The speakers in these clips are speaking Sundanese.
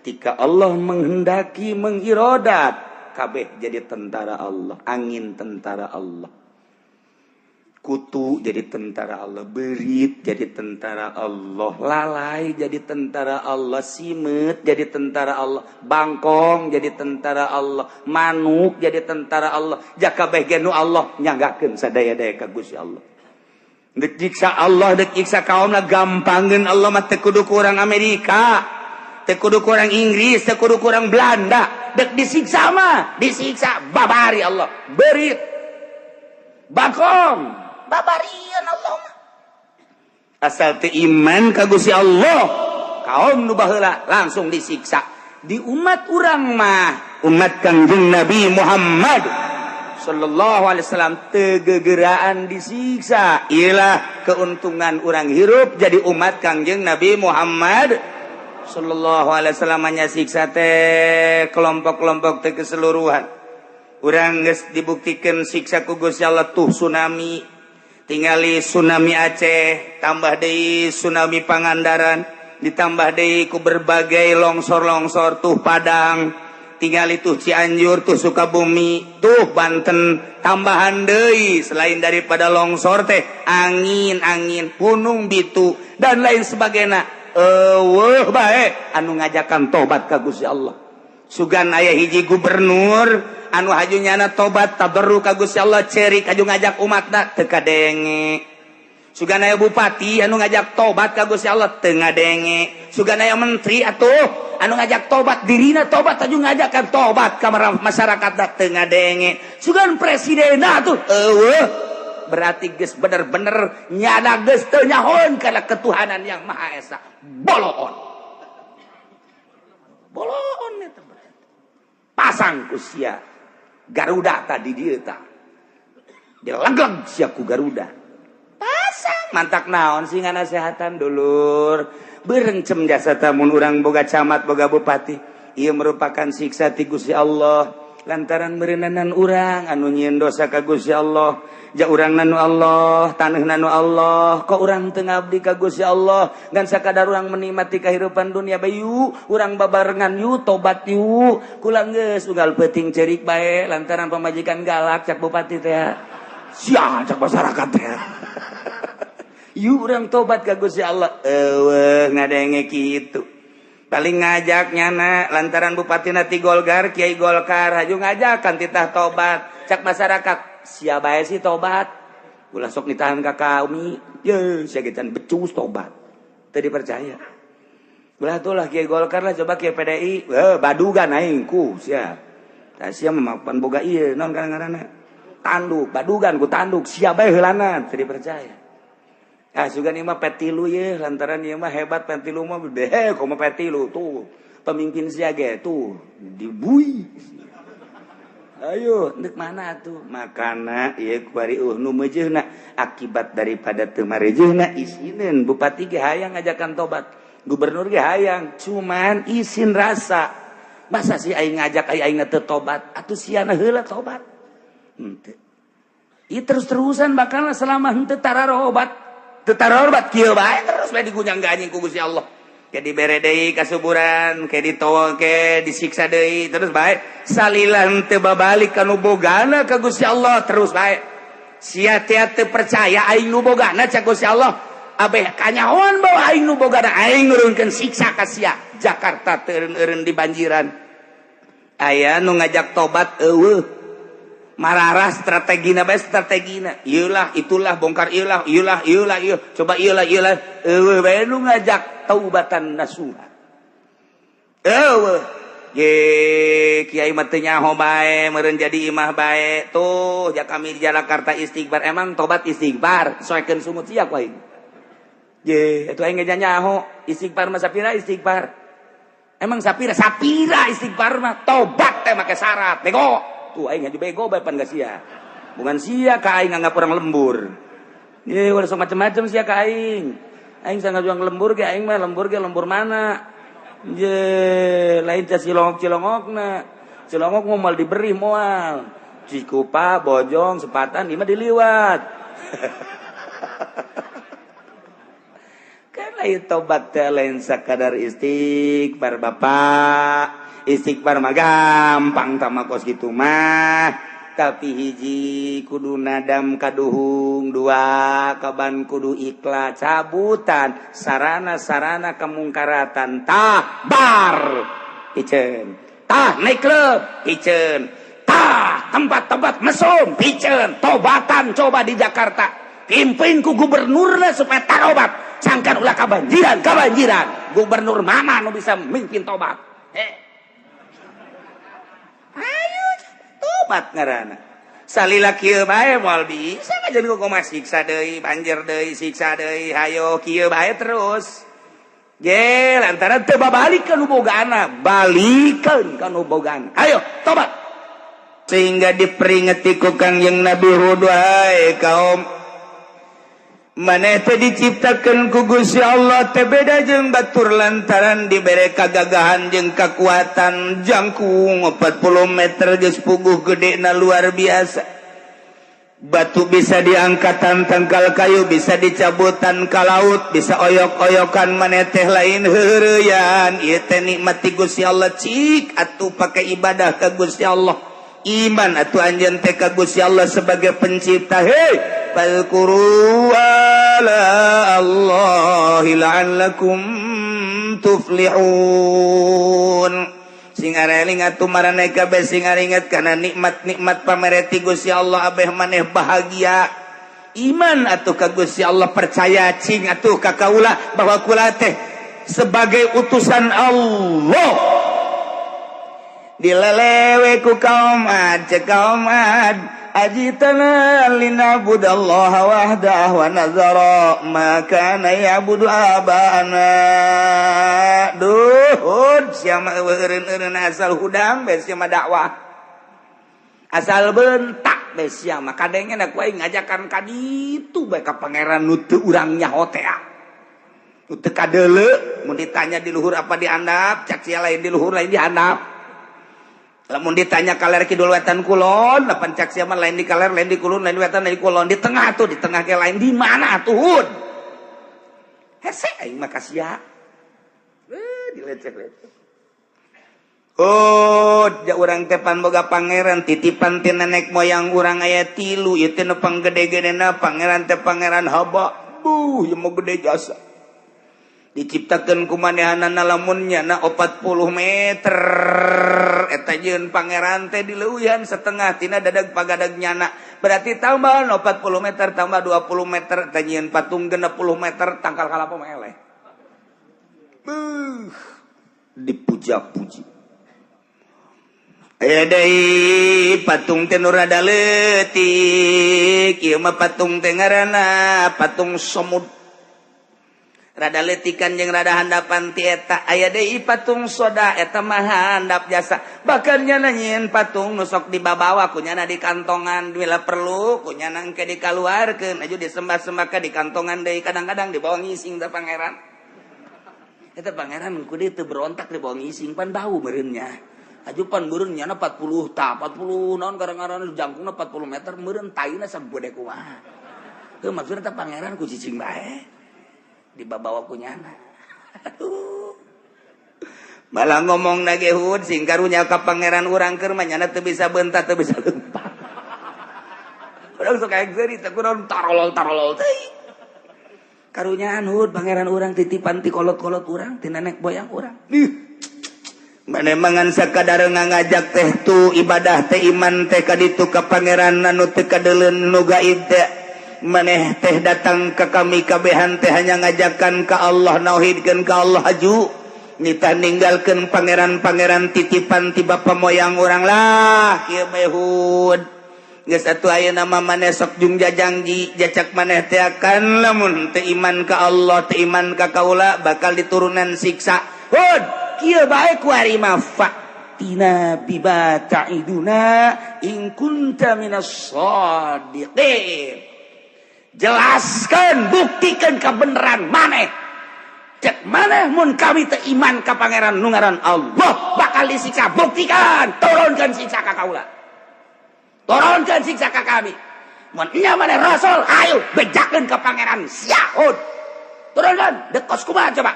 Ketika Allah menghendaki, mengirodat, kabeh jadi tentara Allah. Angin tentara Allah, kutu jadi tentara Allah, berit jadi tentara Allah, lalai jadi tentara Allah, simet jadi tentara Allah, bangkong jadi tentara Allah, manuk jadi tentara Allah. Jaka kabeh ge nu Allah nyanggakeun sadaya-daya ka Gusti Allah. Dek nyiksa Allah, dek nyiksa kaumna gampangeun. Allah mah teu kudu ku urang Amerika, teu kudu ku urang Inggris, teu kudu ku urang Belanda. Dek disiksa mah disiksa babari Allah berit, bangkong, babarian Allah mah. Asal teu iman ka Gusti Allah, kaum nu baheula langsung disiksa. Di umat urang mah, umat Kangjeng Nabi Muhammad sallallahu alaihi wasallam, teu gegeraan disiksa. Iyalah keuntungan urang hirup jadi umat Kangjeng Nabi Muhammad sallallahu alaihi wasallam. Nya siksa teh kelompok-kelompok teh keseluruhan. Urang geus dibuktikan siksa ku Gusti Allah tuh tsunami, tingali tsunami Aceh, tambah deui tsunami Pangandaran, ditambah deui ku berbagai longsor-longsor tuh Padang, tingali tuh Cianjur, tuh Sukabumi, tuh Banten, tambahan deui selain daripada longsor teh angin-angin, gunung bitu dan lain sebagainya. Euweuh bae anu ngajakan tobat ka Gusti Allah. Sugan aya hiji gubernur anu haju nyana tobat tabarru ka Gusti Allah, cerik haju ngajak umatna, teu kadenge. Sugan aya bupati anu ngajak tobat ka Gusti Allah, teu ngadenge. Sugan aya menteri atuh anu ngajak tobat, dirina tobat haju ngajakan tobat ka masyarakat, teu ngadenge. Sugan presiden atuh euweuh. Berarti geus bener-bener nyana geus teu nyahoeun kana ketuhanan yang Maha Esa. Boloon boloon eta. Pasang ku sia Garuda tadi dieu tah, dilegleg sia ku Garuda. Pasang mantak naon sih nganasehatan dulur berencem jasa tamun urang boga camat, boga bupati. Ieu merupakan siksa ti Gusti Allah lantaran meureunanan urang anu nyieun dosa ka Gusti Allah. Ja urang nanu Allah, taneuh nanu Allah, kok urang teu ngabdi ka Gusti Allah? Ngan sakadar urang menikmati kehidupan dunia bayu. Urang babarengan yuk, tobat yuk. Kula geus unggal peuting cerik bae lantaran pamajikan galak cak bupati teh, sia cak masyarakat teh. Yuk urang tobat ka Gusti Allah. Euweuh ngadenge kitu. Paling ngajak nyana lantaran bupati nati Golkar, Kiai Golkar haju ngajakan titah tobat, cak masyarakat sia bae sih tobat, ulah sok ditahan ka kami ye, sia ge can becus tobat. Teu dipercaya. Ulah tuh lah Kiai Golkar lah, coba Kiai PDI. Eh, badugan aing ku sia. Tah sia mah pan boga ieu naon ngaranna, tanduk, badugan ku tanduk sia bae heulanan. Teu dipercaya. Ah, sugan ieu mah P3 ye, lantaran ieu mah hebat P3 mah deh, komo P3 tuh pemimpin sia ge tuh dibui. Ayo ndek mana tuh makana ieu kuari nu meujeuhna akibat daripada teu marejeuhna. Isineun bupati ge hayang ngajakan tobat, gubernur ge hayang, cuman isin rasa masa sih aing ngajak aing aing teu tobat atuh siana heula tobat henteu. Ieu terus-terusan bakal selama henteu tararobat, teu tararobat kieu bae terus bae digunyang ganjing ku Gusti Allah. Ke dibere deui kasuburan, ke ditowong, ke disiksa deui, terus bae salila henteu babalik ka nu bogana ka Gusti Allah. Terus bae sia teh teu percaya aing nu bogana cak Gusti Allah. Abeh kanyahoan bahwa aing nu bogana, aing nurunkeun siksa ka sia. Jakarta teu eureun dibanjiran, aya nu ngajak tobat? Euweuh. Mararah strategina bae strategina. Ieulah itulah bongkar ieulah ieulah ieulah ieu coba ieulah ieulah, euweuh bae nu ngajak taubatan nasuha. Euweuh ge. Kiai mah teu nyaho bae meureun jadi imah bae tuh. Ja kami di Jakarta istighfar, emang tobat istighfar soekeun sungut sia ku aing ge atuh. Aing ge nyaho istighfar mah sapira istighfar, emang sapira sapira istighfar mah. Tobat teh make syarat. Bego tuh aing ngaji bego bae pan sia. Bukan sia ka aing nganggap orang lembur. Ye udah sok macam-macam sia ka aing. Aing sangat juang lembur ge, aing mah lembur ge lembur mana? Ye lain ca cilongok-cilongokna. Cilongok moal diberi moal. Cikupa, Bojong, Sepatan, ieu mah diliwat. Kan Ayo tobat teh lain sakadar istighfar, Bapak. Istighfar mah gampang tama kos gitu mah. Tapi hiji, kudu nadam kaduhung. Dua, kaban kudu ikhlas cabutan sarana-sarana kemungkaratan. Tah, bar piceun, tah nightclub piceun, tah tempat-tempat mesum piceun. Tobatan coba di Jakarta, pimpin ku gubernurna supaya tarobat, sangkan ulah kabanjiran. Kabanjiran gubernur mana nu bisa mimpin tobat? Eh, ayo tobat ngaranna salila kieu bae moal bisa ngajeun ku kumaha. Siksa deui, banjir deui, siksa deui. Hayo kieu bae terus ge lantaran teu babalik ka nu bogaana. Balikeun ka nu bogaana, ayo tobat. Sehingga diperingati ku Kangjeng Nabi Hud, "Hai kaum, maneh teh diciptakan ku Gusti Allah teh beda jeung batur lantaran dibere kagagahan jeung kekuatan jangkung 40 meter. Geus puguh gede na luar biasa. Batu bisa diangkatan, tangkal kayu bisa dicabutan ka laut, bisa oyok-oyokan. Maneh teh lain heureuyan. Ieu teh nikmat ti Gusti Allah. Cik atuh pakai ibadah ka Gusti Allah, iman atuh anjeun teh ka Gusti Allah sebagai pencipta. Hei, fadhkuru ala Allahi la'allakum tuflihun. Sing areling atuh maraneh kabeh, sing aringet kana nikmat-nikmat pamere ti Gusti Allah abeh maneh bahagia. Iman atuh ka Gusti Allah, percaya cing atuh ka kaula bahwa kula teh sebagai utusan Allah." Dilelewe ku kaum Ad. Cek kaum Ad, "Ajitana lina'budallaha wahdah wa nazara ma kana ya'budu aba'ana." Duh, Hud, sia mah eureun-eureun, asal hudang bae sia mah, dakwah asal bentak bae sia mah. Kadengena ku aing ngajakan ka ditu bae ka pangeran nu teu urang nyaho teh, nu teu kadeuleu. Mun ditanya di luhur apa di handap, cak sia lain di luhur, lain di handap. Lamun ditanya kaler, kidul, wetan, kulon, lapan cak sia mah lain di kaler, lain di kulon, lain di wetan, lain di kulon, di tengah tuh, di tengah ke lain di mana tuh, Hud? Hese aing mah ka sia. Eh, dilecek-lecek. Oh, ja urang teh pan boga pangeran titipan ti nenek moyang urang aya tilu. Ieu teh nu panggede-gedena pangeran teh pangeran haba. Buh, ieu mah gede jasa. Diciptakeun ku manehanana lamun nyana 40 meter. Eta jeung pangeran teh dileuwihan setengah tina dadag pagadag nyana. Berarti tambah 40 meter tambah 20 meter, eta nyieun patung 60 meter, tangkal kalapa mah eleh. Buh, dipuja-puji. Aya deui patung teh nu rada leutik. Ieu mah patung teh ngaranna patung Somud, rada letikan jeung rada handapan ti eta. Aya deui patung soda, eta mah handap jasa. Bahkan nyana nyieun patung nu sok dibabawa ku nyana di kantongan, bila perlu ku nyana engke dikaluarkeun aju disembah-sembah ka di kantongan deui. Kadang-kadang dibawa ngising teh pangeran eta. Pangeran ku dieu teu berontak, dibawa ngising pan bau meureunnya. Aju pan meureun nyana 40 ta 40 naon kadang-kadang jangkungna 40 meter meureun, taina sagede kumaha. Heuh, maksudna teh pangeran ku cicing bae dibawa ku nyana. Aduh, malah ngomong nage Hud, sing karunya ka pangeran urang keur mah nyana teu bisa bentak, teu bisa lempang. Urang sok kayak geuri teh kunaon tarolol tarolol teuing. Karunyaan, Hud, pangeran urang titipan ti kolot-kolot urang, ti nenek moyang urang. Ih, maneh mangan sakadar ngajak teh tu ibadah teh, iman teh ka ditu ka pangeran anu teu kadeuleun, nu gaib teh. Maneh teh datang ke kami kabehan teh hanya ngajakan ka Allah, nauhidkeun ka Allah, aju nita ninggalkeun pangeran-pangeran titipan ti bapa moyang urang lah. Kieu bae, Hud, geus atuh ayeuna mah maneh sok jung jajangji jacak maneh teh akan lamun teu iman ka Allah, teu iman ka kaula, bakal diturunan siksa. Hud, kieu bae kuari mah, fa'tina bima ta'iduna in kunta minas shadiqin. Jelaskan, buktikan kebenaran maneh. Cek maneh mun kami teu iman ka pangeran nu ngaran Allah bakal disiksa, buktikan, turunkan siksa ka kaula, turunkan siksa ka kami. Mun nya maneh rasul, ayo bejakeun ka pangeran sia, Hud. Turunkan dek kos kumaha coba.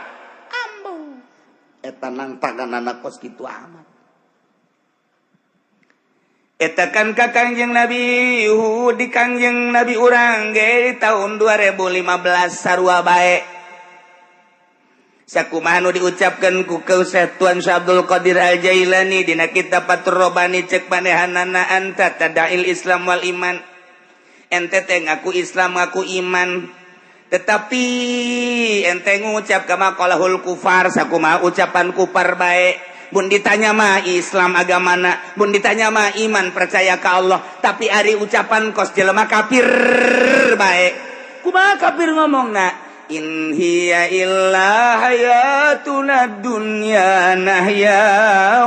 Ambu eta nang tangan anak kos kitu amat. Eta kan ka Kangjeng Nabi Hud, di Kangjeng Nabi urang ge di tahun 2015 sarua bae. Sakumaha nu diucapkeun ku Syekh Tuan Syekh Abdul Qadir Al Jailani dina kitab Fathur Rabbani, cek manehanana, "Anta tada'il Islam wal iman." Ente teh ngaku Islam, ngaku iman, tetapi ente ngucap kama qalahul kufar, sakumaha ucapan kufar bae. Mun ditanya mah Islam agamana, mun ditanya mah iman, percaya ke Allah, tapi ari ucapan kos jelema kafir bae. Kumaha kafir ngomongna? "In hiya illa hayatuna dunya nahya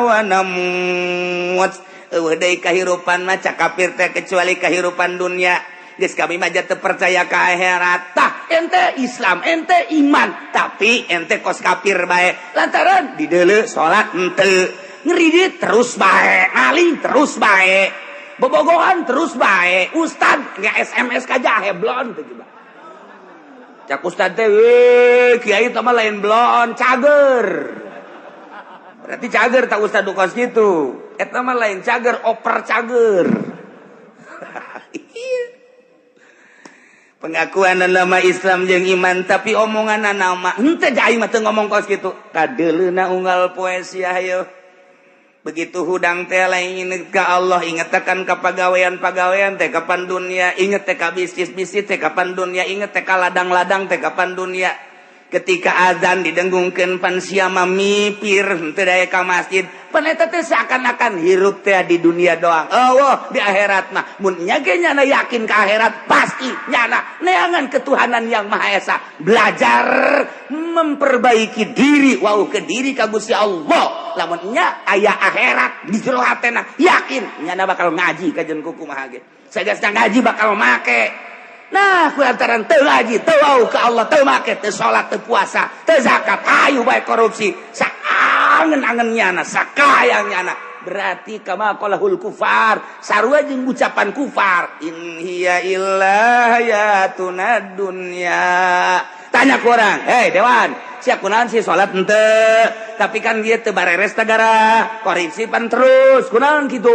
wa namut." Euweuh deui kahirupan mah, cak kafir teh, kecuali kahirupan dunia. Geus kami mah teu percaya ka akhirat. Tah, ente Islam, ente iman, tapi ente kos kafir bae, lantaran dideuleu salat ente, ngeridit terus bae, maling terus bae, bobogohan terus bae. Ustad nggak SMS ka jahe blon teh coba. Cak ustad teh, "Weh, kiai teh mah lain blon, cager." Berarti cager tak ustad kos gitu. Eta mah lain cager, oper cager. Iya. Pengakuan nama Islam jeung iman, tapi omongan nama henteu. Aing mah teu ngomong kos kitu. Kadeuleuna unggal poe sia, hayo. Begitu hudang teh lain inget ka Allah, inget kan ka pagawean-pagawean teh kapan dunia, inget teh ka bisnis-bisnis teh kapan dunia, inget teh ka ladang-ladang teh kapan dunia. Ketika azan didenggungkeun, pan sia mah mipir henteu daya ka masjid. Pan eta teh seakan-akan hirup teh di dunia doang. Oh, di akhirat mah mun nya ge nyana yakin ka akhirat, pasti nyana neangan ketuhanan yang Maha Esa, belajar memperbaiki diri, wau ke diri ka Gusti Allah. Lamun nya aya akhirat di jero hatena yakin, nyana bakal ngaji kajen kumaha ge. Sagasna ngaji bakal make. Nah, ku lantaran teu ngaji, teu wau ka Allah, teu make, teu salat, teu puasa, teu zakat, ayu bae korupsi, saangen-angen nyana, sakayang nyana. Berarti kama qalahul kufar, sarua jeung ucapan kufar. "In hiya illa hayatuna dunya." Tanya ku orang, "Hei dewan, siap kunaon sih salat henteu? Tapi kan dia teu bareres tagara, korupsi pan terus, kunaon kitu?"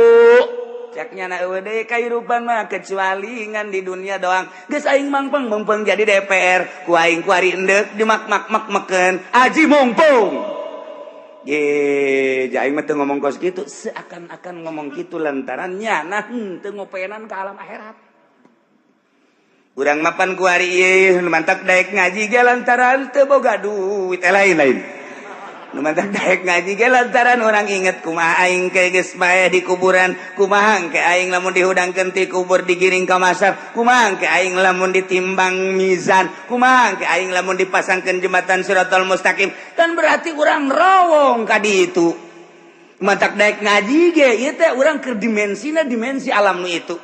Ceknya na, "Euweuh deui kahirupan mah kecuali ngan di dunia doang. Geus aing mangpeng mangpeng jadi DPR, ku aing kuari endek di mak mak mak meken aji mumpung." Ye, aing mah teu ngomong kos kitu, seakan-akan ngomong kitu lantaran nyana henteu ngopenan ke alam akhirat. Urang mapan kuari ieu nu mantak daek ngaji ge lantaran teu boga duit, eh, lain lain. Nu mantak daek ngaji ge lantaran urang inget kumaha aing ke geus bae di kuburan, kumaha ke aing lamun dihudangkeun ti kubur digiring ka masar, kumaha ke aing lamun ditimbang mizan, kumaha ke aing lamun dipasangkeun jembatan Siratal Mustaqim. Dan berarti urang rowong ka ditu. Mantak daek ngaji ge ieu teh urang keur dimensina dimensi alam nu itu.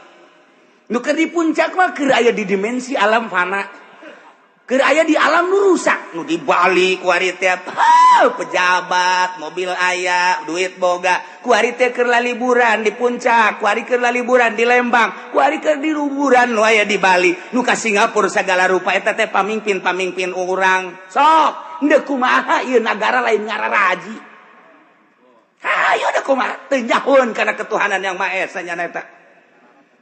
Nu keur di puncak mah keur aya di dimensi alam fana. Keur aya di alam nu rusak, nu di Bali kuari teh pejabat, mobil aya, duit boga. Kuari teh keur liburan di puncak, kuari keur liburan di Lembang, kuari keur di liburan nu aya di Bali, nu ka Singapura segala rupa, eta teh pamimpin-pamimpin urang. Sok, ndek kumaha ieu nagara lain ngararaji. Hayo deh kumaha teu nyahoeun kana ketuhanan yang Maha Esa nyana eta.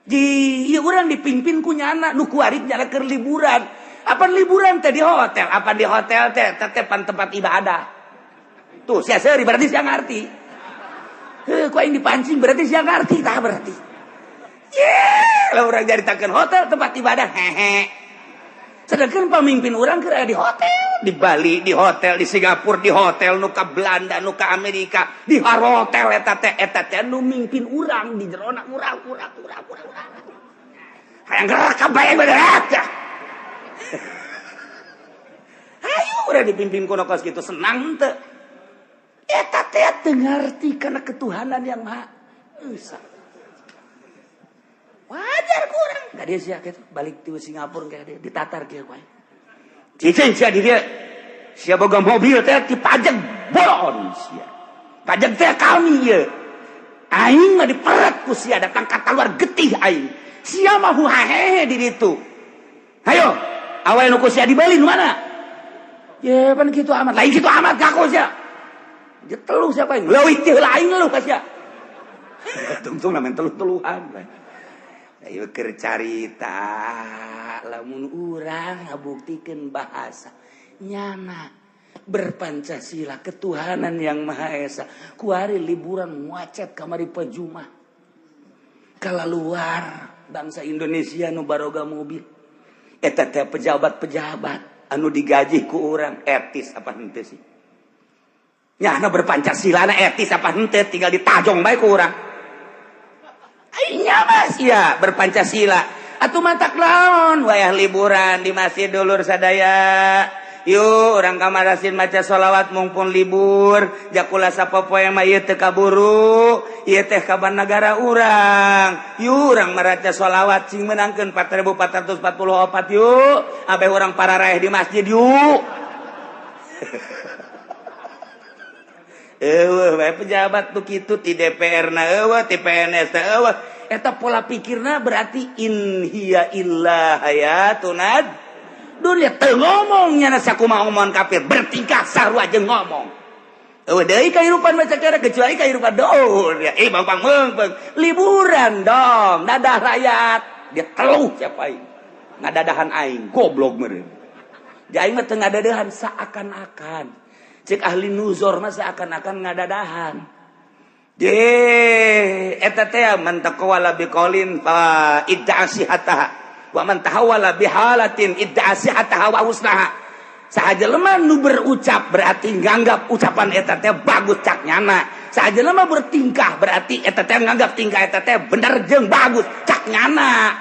Ji, ieu urang dipimpin ku nyana nu kuari nyana keur liburan. Apa liburan teh di hotel? Apa di hotel teh teh pan tempat ibadah. Tuh, sia seuri berarti sia ngarti. Heuh, ku aing dipancing berarti sia ngarti tah berarti. Ye, lah urang jaritakeun hotel tempat ibadah, hehe. Sedangkan pemimpin urang keur di hotel, di Bali, di hotel, di Singapura, di hotel, nu ka Belanda, nu ka Amerika, di hotel eta teh nu mimpin urang di jerona urang urang urang urang urang. Hayang gerak ka bae bener. Ayo udah dipimpin kuno kos gitu senang teu. Eta teh teu ngarti kana ketuhanan yang Maha Esa. Wajar kurang. Gak dia sia gitu balik ti Singapura kayak dia ditatar kieu wae. Cicing sia di dia. Sia boga mobil teh dipajak bolon sia. Pajak teh kami ye. Aing mah diperet ku sia datang ka luar getih aing. Sia mah huhahehe di ditu. Hayo, awal nu ku sia dibeli nu mana? Ye pan kitu amat, lain kitu amat ngaku sia. Dia teluh siapa yang leuwih ti heula aing ngeluh ka sia. Tungtung namen teluh-teluhan. Ayo keur carita lamun urang ngabuktikeun bahasa nyana berpancasila ketuhanan yang Maha Esa. Kuari liburan macet kamari pajumah. Kala luar bangsa Indonesia nu baroga mobil. Eta teh pejabat-pejabat anu digaji ku urang etis apa henteu sih? Nyana berpancasila na etis apa henteu tinggal ditajong bae ku urang. Aing mas ya berpancasila atuh matak laon wayah liburan di masjid dulur sadaya. Yuk orang kamarasin maca sholawat mumpung libur jakula sapopoe mah ieu teu kaburu ieu teh kabar nagara urang. Yuk urang maraca sholawat cing menangkeun 4444 yuk abeh urang pararaeh di masjid yuk. Eueuh bae pejabat nu kitu ti DPR na eueuh ti PNS na eueuh eta pola pikirna berarti in hiya illa hayatuna dunya teu ngomong nya sakumaha omongan kafir bertingkah sarua jeung ngomong. Eueuh deui kahirupan maca kera kecuali kahirupan dunya bang bang meung liburan dong dadah rakyat dia teluh siapa aing ngadadahan aing goblok meureun. Di aing mah teu ngadadahan seakan-akan cek ahli nuzor mah seakan-akan ngadadahan. Je eta teh man taqawala biqaulin fa idda'a sihataha wa man tahawala bihalatin idda'a sihataha wa husnaha. Saha jelema nu berucap berarti nganggap ucapan eta teh bagus cak nyana. Saha jelema bertingkah berarti eta teh nganggap tingkah eta teh bener jeung bagus cak nyana.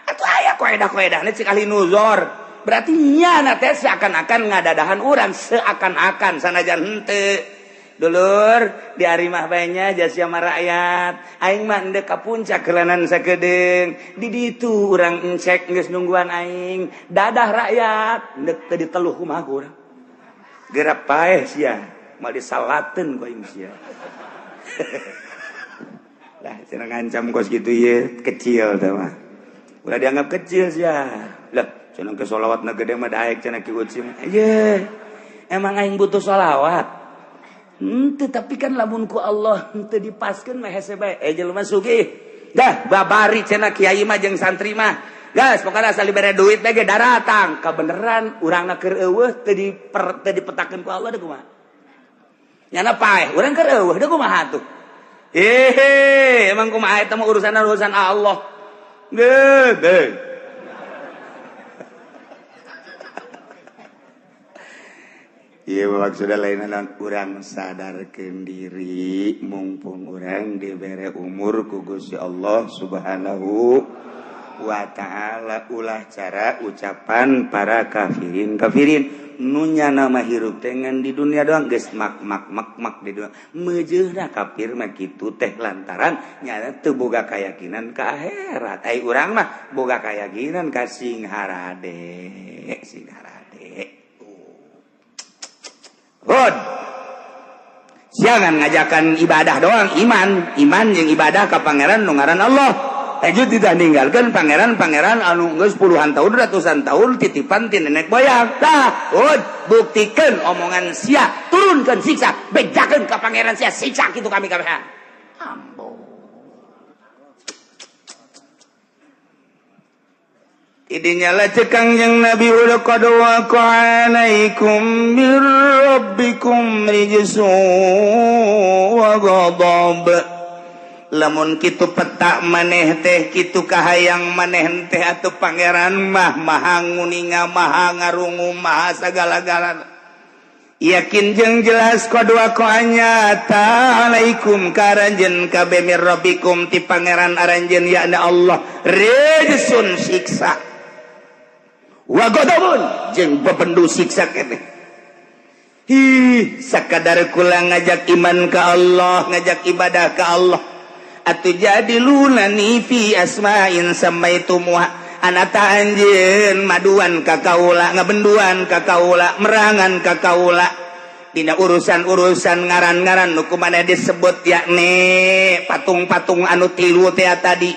Atuh aya koedah-koedahna cek ahli nuzor. Berarti nyana teh seakan-akan ngadadahan urang seakan-akan sanajan henteu. Dulur di ari mah bae nya jasa mah rakyat aing mah endek ka puncak heulanan sakedeung di ditu urang encek geus nungguan aing dadah rakyat endek teu diteluh kumaha ku urang geura paeh sia moal disalateun ku aing sia. Lah cenah ngancam kos kitu ieu kecil teh mah ulah dianggap kecil sia. Lah cenah ke sholawatna gede mah daek cenah ki uci mah. Ye emang aing butuh sholawat henteu, tapi kan lamun ku Allah henteu dipaskeun mah hese bae. Jelema sugih dah babari cenah kiai mah jeung santri mah geus pokona asal dibere duit bae ge daratang kabeneran urangna keur eueuh teu dipetakeun ku Allah deui kumaha nyana paeh urang keur eueuh deui kumaha tuh. Hehe emang kumaha eta mah urusan-urusan Allah geus deui. Iya maksudnya lain urang sadarkeun diri mumpung urang dibere umur ku Gusti Allah Subhanahu wa ta'ala ulah cara ucapan para kafirin kafirin nu nyana mah hirup teh ngan di dunia doang geus mak mak mak mak di dunia meujeuhna kafir mah kitu teh lantaran nyana teu boga kayakinan ka akhirat ai urang mah boga kayakinan ka sing harade sing harade. Hod. Jangan ngajakan ibadah doang, iman, iman yang ibadah ke pangeran nu ngaran Allah. Lanjut tidak ninggalkan pangeran-pangeran anu geus puluhan tahun, ratusan tahun titipan ti nenek moyang. Tah, hod, buktikan omongan sia, turunkan siksa, bejakeun ka pangeran sia siksa kitu kami kabehan. Ambo. Idinya lah cekang yang Nabi udah qad waqa alaikum mir rabbikum rijsun wa ghadab. Lamun kitu petak maneh teh kitu kahayang maneh teh atuh pangeran mah maha nguninga maha ngarungu maha sagala-galana. Yakin jeung jelas qad waqa nyata alaikum karanjeun kabeh mir rabbikum ti pangeran aranjeun yakni Allah rijsun siksa wa ghadabun jeung bebendu siksa keneh. Hi sakadar kula ngajak iman ka Allah ngajak ibadah ka Allah atuh jadi lunani fi asma'in samaitumuha anata anjeun maduan ka kaula ngabenduan ka kaula merangan ka kaula dina urusan-urusan ngaran-ngaran nu kumaneh disebut yakni patung-patung anu tilu teh tadi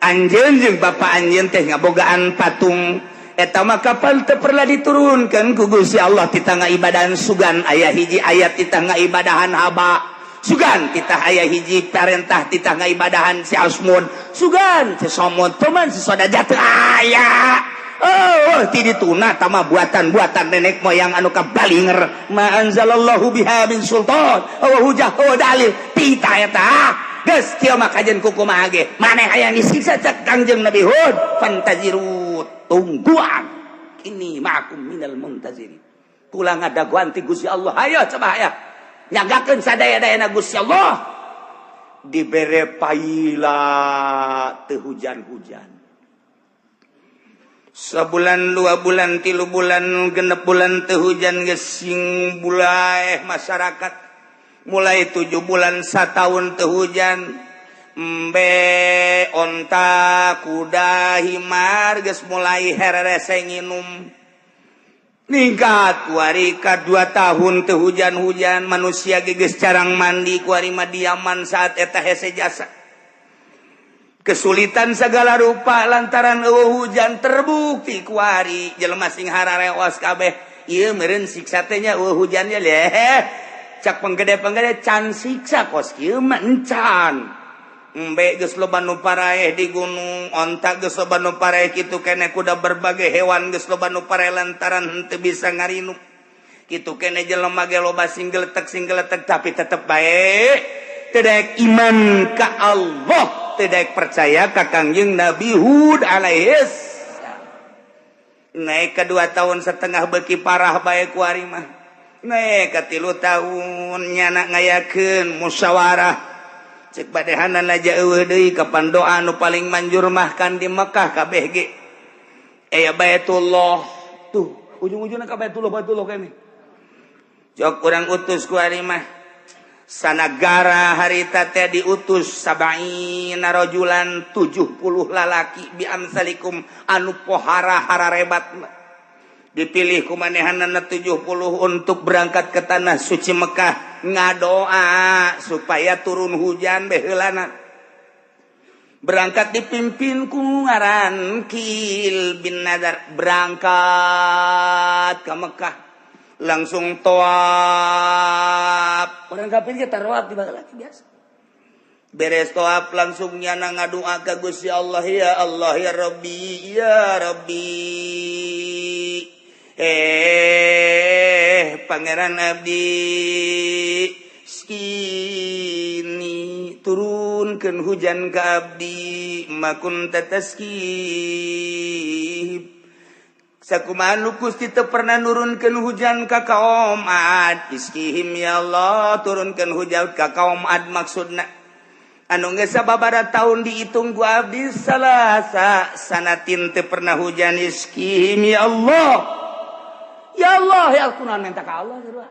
anjeun jeung bapa anjeun teh ngabogaan patung Eta mah kapal teu pernah diturunkan ku Gusti Allah. Titah ngaibadan sugan aya hiji ayat, titah ngaibadahan haba sugan, titah aya hiji perintah, titah ngaibadahan si Asmud sugan, si Somod teman, si Soda jatuh aya. Oh, ti dituna tama buatan-buatan nenek moyang anu kabalinger, ma anzalallahu biha min sultan, wa hujah wa dalil tita eta. Geus kieu mah kajen kukumaha ge maneh hayang disiksa? Cek Kangjeng Nabi Hud, fantaziru, tungguan, ini ma'akum minal muntazirin. Kula ngadaguan ti Gusti Allah. Ayo coba aya nyagakeun sadaya-dayana Gusti Allah. Dibere paila, teu hujan-hujan. Sebulan, 2 bulan, 3 bulan, 6 bulan teu hujan. Gesing bulai masyarakat. Mulai 7 bulan, setahun teu hujan. Embe, onta, kuda, himar geus mulai hererese nginum. Ningkat kuari ka 2 tahun teu hujan-hujan. Manusia geus carang mandi kuari mah diaman. Saat eta hese jasa, kesulitan segala rupa lantaran eueuh hujan. Terbukti kuari jelema sing hararewas kabeh. Ieu meureun siksa teh nya, eueuh hujannya leh. Cak penggede-penggede, can siksa kos kieu mah encan. Embe geus loba nu paraeh di gunung, onta geus loba nu paraeh, kitu keneh kuda, berbagai hewan geus loba nu paraeh lantaran henteu bisa ngarinum. Kitu keneh jelema ge loba sing geletek sing geletek, tapi tetep bae teu daek iman ka Allah, tidak percaya ka Kangjeng Nabi Hud alaihis. Naik ke 2 tahun setengah, beki parah bae kuari mah. Naik ke 3 tahun, nyana ngayakeun musyawarah. Cek badehanan aja, eueuh deui. Kapan doa nu paling manjur mah kan di Mekah kabeh ge aya Baitullah tuh. Ujung-ujungnya ka Baitullah, Baitullah kene. Jok urang utus kuari mah sanagara harita teh diutus sab'ina rajulan, 70 lalaki, bi amsalikum, anu pohara hararebat. Dipilih ku manehanana 70 untuk berangkat ke tanah suci Mekah, ngadoa supaya turun hujan beheulana. Berangkat dipimpin ku ngaran Kil bin Nadar. Berangkat ke Mekah, langsung toab. Orang kafir kita tawaf di lagi biasa. Beres toab, langsung nyana ngadoa ka Gusti Allah, ya Allah, ya Rabbi, ya Rabbi, eh Pangeran abdi, skini, turunkan hujan ke abdi, makun tataskib. Sakumaha nu Gusti teu pernah nurunkeun hujan ka kaum Ad? Iskihim ya Allah, turunkeun hujan ka kaum Ad. Maksudna anu geus sababaraha tahun dihitung ku abdi, salasa sanatin teu pernah hujan. Iskihim ya Allah, ya Allah, ya Al-Qur'an. Minta ka Allah sarua.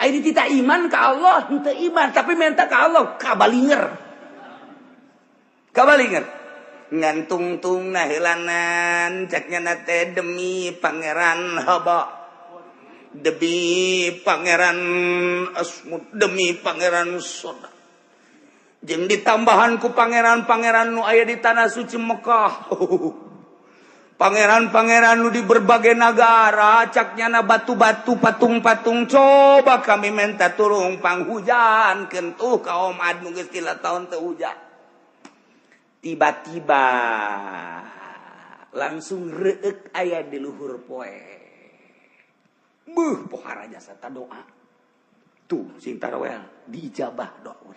Ai ditita iman ka Allah, henteu iman tapi minta ka Allah, kabalinger. Kabalinger. Ngan tungtung nah heulanan, caknya nate demi Pangeran Haba, demi Pangeran Asmud, demi Pangeran Soda, jeung ditambahan ku pangeran-pangeran nu aya di tanah suci Mekah, pangeran-pangeran nu di berbagai negara. Caknya na batu-batu, patung-patung, coba kami minta turun panghujan kentuh kaum Ad nu geus 3 tahun teu hujan. Tiba-tiba langsung reek aya di luhur poe. Buh, pohara jasa ta doa tuh sing tarawel diijabah doa.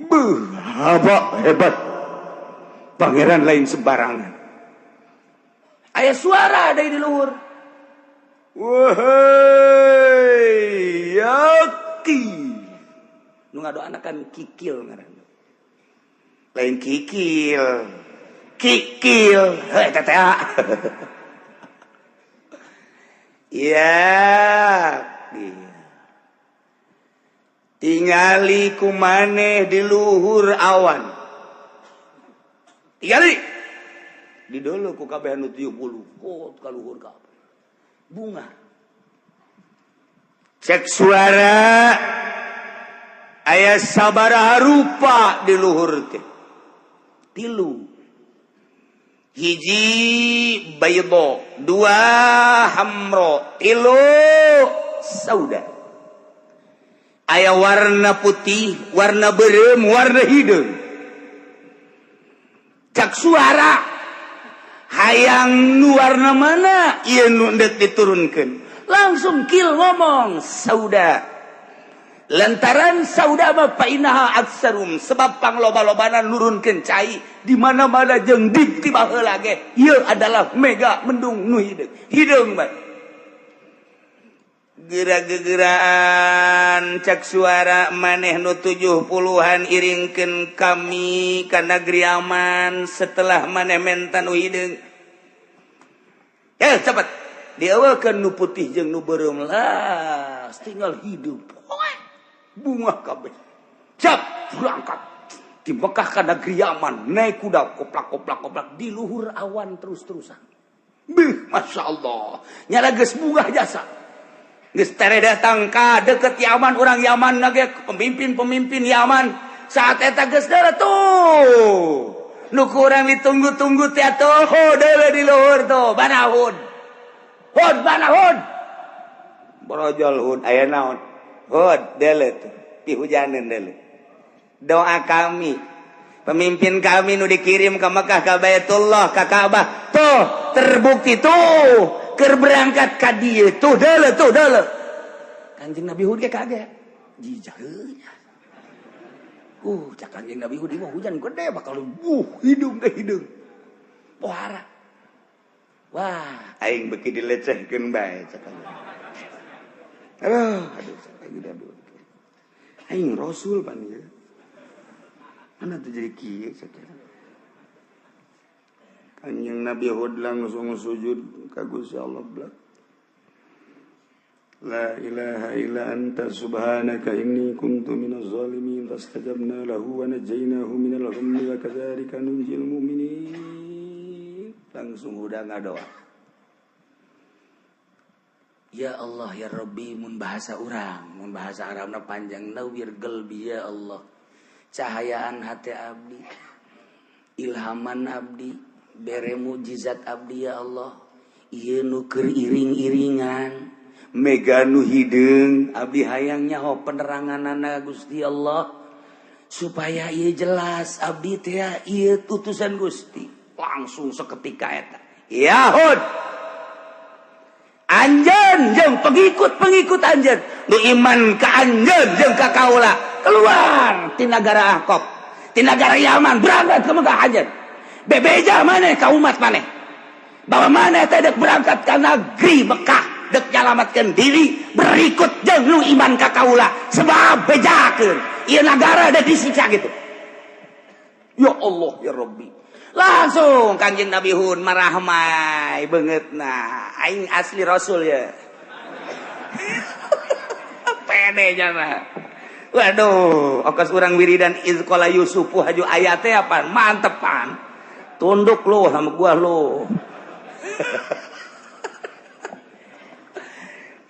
Buh, apa hebat pangeran, lain sembarangan. Aya suara dari di luhur, wahai yaki nu ngadoana kan kikil ngaran, lain kikil, kikil. Heuh teh ya tingali ku maneh di luhur awan, tingali di dulu ku kabeh anu 70 kot ka luhur kabeh bunga. Cek suara, aya sabaraha rupa di luhur teh? Tilu. Hiji baydo, dua hamro, tilu sauda. Aya warna putih, warna beureum, warna hideung. Cak suara, hayang nu warna mana ieu nu endek diturunkeun? Langsung kil ngomong sauda, lantaran sauda mah fainnaha aksarum, sebab pangloba-lobana nurunkeun cai di mana-mana jeung di ti baheula ge ieu adalah mega mendung nu hideung hideung bae. Geura-gegeraan cak suara, maneh nu 70-an iringkeun kami ka negeri Yaman setelah maneh menta nu hideung. Eh, cepet dieuwekeun nu putih jeung nu beureum lah, tinggal hidup bungah kabeh. Cap, berangkat di Mekah ke negeri Yaman naik kuda, koplak koplak koplak di luhur awan terus-terusan. Bih, masya Allah, nyala geus bungah jasa, geus tere datang ka deket Yaman. Orang Yaman lagi, pemimpin-pemimpin Yaman saat eta geus tuh nu kurang ditunggu-tunggu teh tuh deuleu di luhur tuh. Mana Hud? Hud, mana Hud? Borojol Hud, aya naon Hud? Deuleu tuh dihujaneun, deuleu doa kami, pemimpin kami nu dikirim ke Mekah, ke Baitullah, ke Ka'bah tuh terbukti tuh keur berangkat ka dieu tuh, deuleu tuh, deuleu. Kanjeng Nabi Hud ge kaget jijahnya. Cak Kanjeng Nabi Hud, mah hujan gede bakal hideung teh, hideung pohara. Wah, aing beuki dilecehkeun bae cak kanjeng. Aduh, aduh, cak Kanjeng Nabi Hud. Aing rasul pan ieu. Mana tuh jadi kieu cak. Kanjeng Nabi Hud langsung sujud ka Gusti Allah blak. La ilaha illa anta subhanaka inni kuntu minaz zalimin. Fastajabna lahu wa najjaynahu minal ghammi wa kadzalika nunjil mu'minin. Langsung udah ngadoa. Ya Allah ya Rabbi, mun bahasa urang, mun bahasa Arabna panjang, nawwir qalbi, ya Allah, cahayaan hati abdi, ilhaman abdi, bere mujizat abdi, ya Allah. Ieu nu keur iring-iringan mega nu hideung, abdi hayang nyaho peneranganana Gusti Allah supaya ieu jelas abdi teh ieu utusan Gusti. Langsung seketika eta, ya Hud, anjeun jeung pengikut-pengikut anjeun nu iman ka anjeun jeung ka kaula keluar ti nagara Ahqaf, ti nagara Yaman, berangkat ke Mekah. Anjeun bebeja maneh ka umat maneh bahwa maneh teh dek berangkat ke negeri Mekah, dek nyalamatkeun diri berikut jeung nu iman ka kaula, sebab bejakeun ieu nagara dek disiksa gitu. Ya Allah ya Rabbi, langsung Kanjeng Nabi Hud marahmai banget. Nah, aing asli rasul ya, pede jana. Waduh, okos urang wiridan iz qala Yusufu haju ayatnya apa mantepan tunduk lu sama gua lu.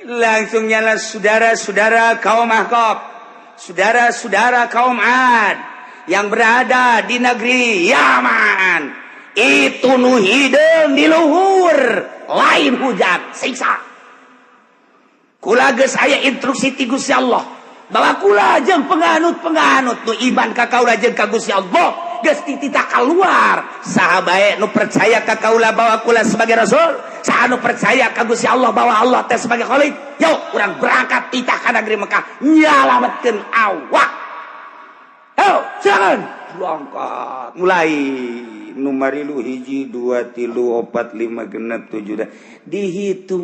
Langsung nyala, saudara-saudara kaum Ahqaf, saudara-saudara kaum Ad yang berada di negeri Yaman, itu nu hideung di luhur lain hujan siksa. Kula geus aya instruksi ti Gusti Allah bahwa kula jeung penganut-penganut nu iman ka kaula jeung ka Gusti Allah geus dititah keluar. Saha bae nu percaya ka kaula bahwa kula sebagai rasul, saha nu percaya ka Gusti Allah bahwa Allah teh sebagai khalik, yuk urang berangkat titah ka negeri Mekah nyalametkeun awak. Ayo, silakan berangkat. Mulai numarilu hiji, dua, tilu, opat, lima, genep, tujuh, dah dihitung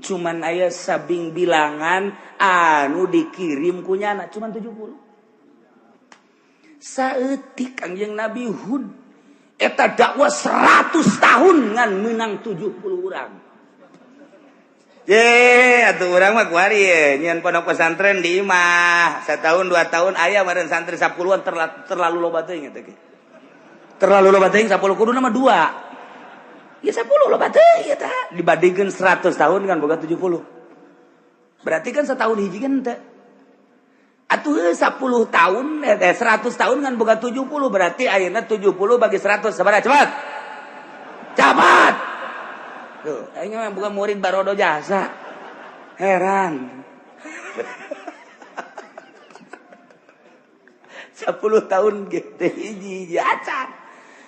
cuman aya sabing bilangan anu dikirim kunyana cuman 70. Saeutik Kangjeng Nabi Hud eta dakwah 100 tahun ngan menang 70 orang. Ye, atuh urang mah kuari ye, nyian pondok pesantren di imah setahun 2 tahun aya meureun santri 10-an. Terlalu, terlalu loba teuing eta ge. Terlalu loba teuing 10, kudu nama dua. Ya 10 loba teuing eta dibandingkeun 100 tahun kan boga 70. Berarti kan setahun hiji kan teh. Atuh 10 tahun 100 tahun kan boga 70, berarti ayeuna 70 bagi 100 sabaraha, cepat? Aing mah bukan murid barodo jasa. Heran. 10 tahun gitu hiji acan.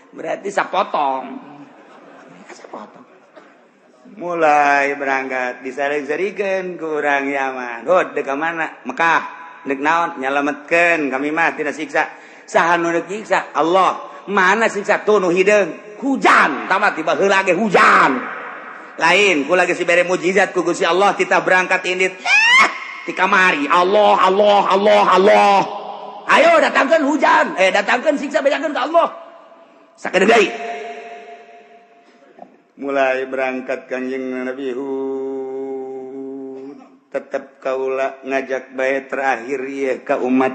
Berarti sapotong. Sapotong. Mulai berangkat disaring-sarikeun ku urang Yaman. Hud deuk ka mana? Mekah. Deuk naon? Nyalametkeun kami mah tina siksa. Saha nu deuk nyiksa? Allah. Mana siksa? Tuh nu hideung. Hujan. Tamat tiba heula ge hujan. Lain ku lagi si bere mujizat ku Gusti Allah kita berangkat indit. Ti kamari. Allah Allah Allah Allah. Ayo datangkan hujan, datangkan siksa, bejakeun ka Allah. Sakedeung deui. Mulai berangkat Kanjeng Nabi Hud, tetep kaula ngajak bae terakhir ieu ka umat.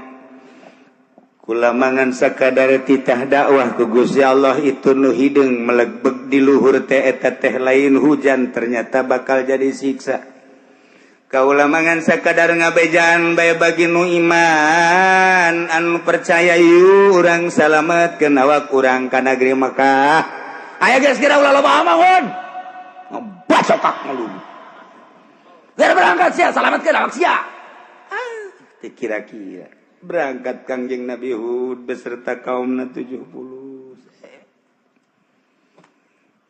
Kula mangan sakadar titah dakwah ku Gusti Allah itu nu hideung melegbeg di luhur teh eta teh lain hujan ternyata bakal jadi siksa. Kaula mangan sakadar ngabejan bae bagi nu iman anu percaya yu urang salametkeun awak urang ka negeri Mekah. Aya geus kira ulah loba amangun. Ngebacokak ngeluh. Geus berangkat sia salametkeun awak sia. Ah, teu kira-kira. Berangkat Kangjeng Nabi Hud beserta kaumna 70.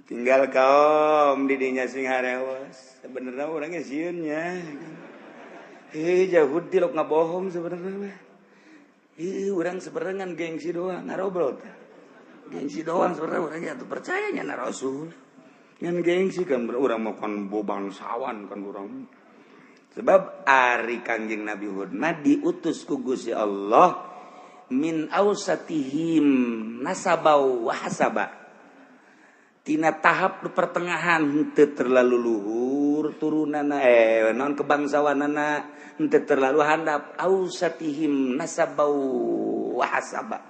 Tinggal kaum didinya sing harewas. Sebenarnya orangnya sieun nya. Jauh tilok ngabohong sebenarnya mah. Urang sebenarnya ngan gengsi doang, ngarobrol teh. Gengsi doang sebenarnya orangnya tuh percayanya na Rasul. Ngan gengsi kan urang mah kan bangsawan kan urang. Sebab ari Kangjeng Nabi Hud mah diutus ku Gusti Allah min ausatihim nasabau wa hasaba. Tina tahap pertengahan henteu terlalu luhur turunana non kebangsawanana henteu terlalu handap ausatihim nasabau wa hasaba.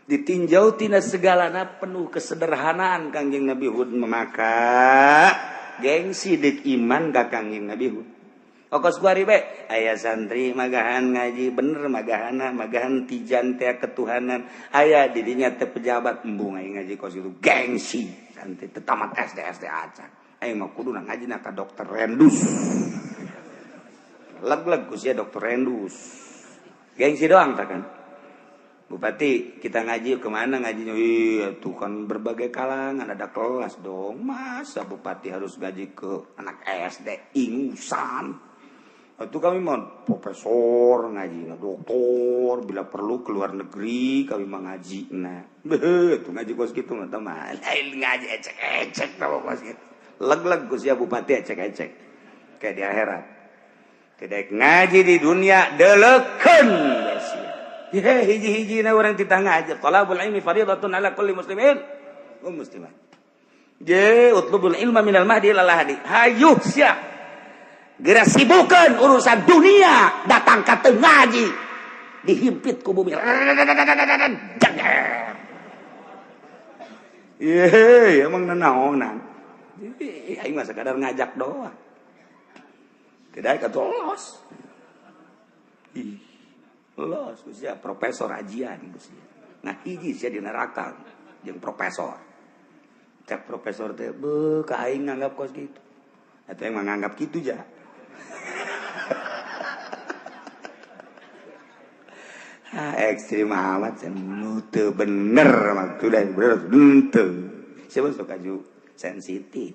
Ditinjau tina segalana penuh kesederhanaan Kangjeng Nabi Hud maka gengsi deuk iman ka Kangjeng Nabi Hud. Okos kuari bae aya santri magahan ngaji bener magahana magahan tijan teh ketuhanan aya didinya teh pejabat embung aing ngaji kos itu gengsi santri teu tamat SD SD acan aing mah kuduna ngajina ka dokter Rendus leg-leg ku sia dokter Rendus gengsi doang tah kan. Bupati kita ngaji kemana ngajinya? Iya tuh kan berbagai kalangan ada kelas dong, masa bupati harus ngaji ke anak SD ingusan. Itu kami mau profesor ngaji, doktor, bila perlu keluar negeri kami mau ngaji. Nah, itu ngaji kos gitu mah teman. Lain ngaji ecek-ecek tau kos gitu. Leg-leg ku sia bupati ecek-ecek. Kayak di akhirat. Tidak ngaji di dunia delekeun sia. Ye hiji-hijina urang titah ngaji. Talabul ilmi fardhatun ala kulli muslimin wa muslimat. Je utlubul ilma minal mahdi ila lahdi. Hayuh sia. Geura sibukeun urusan dunia, datang ka teu ngaji. Dihimpit ku bumi. Ye, emang nanaonan. Aing mah sakadar ngajak doang. Tidak ka los. Ih, los sia profesor ajian sia. Nah hiji sia di neraka jeung profesor. Cek profesor teh beuh ka aing nganggap kos kitu. Atuh aing mah nganggap kitu ja. Ekstrim amat nu teu bener maksudnya bener henteu. Siapa sok aju sensitif.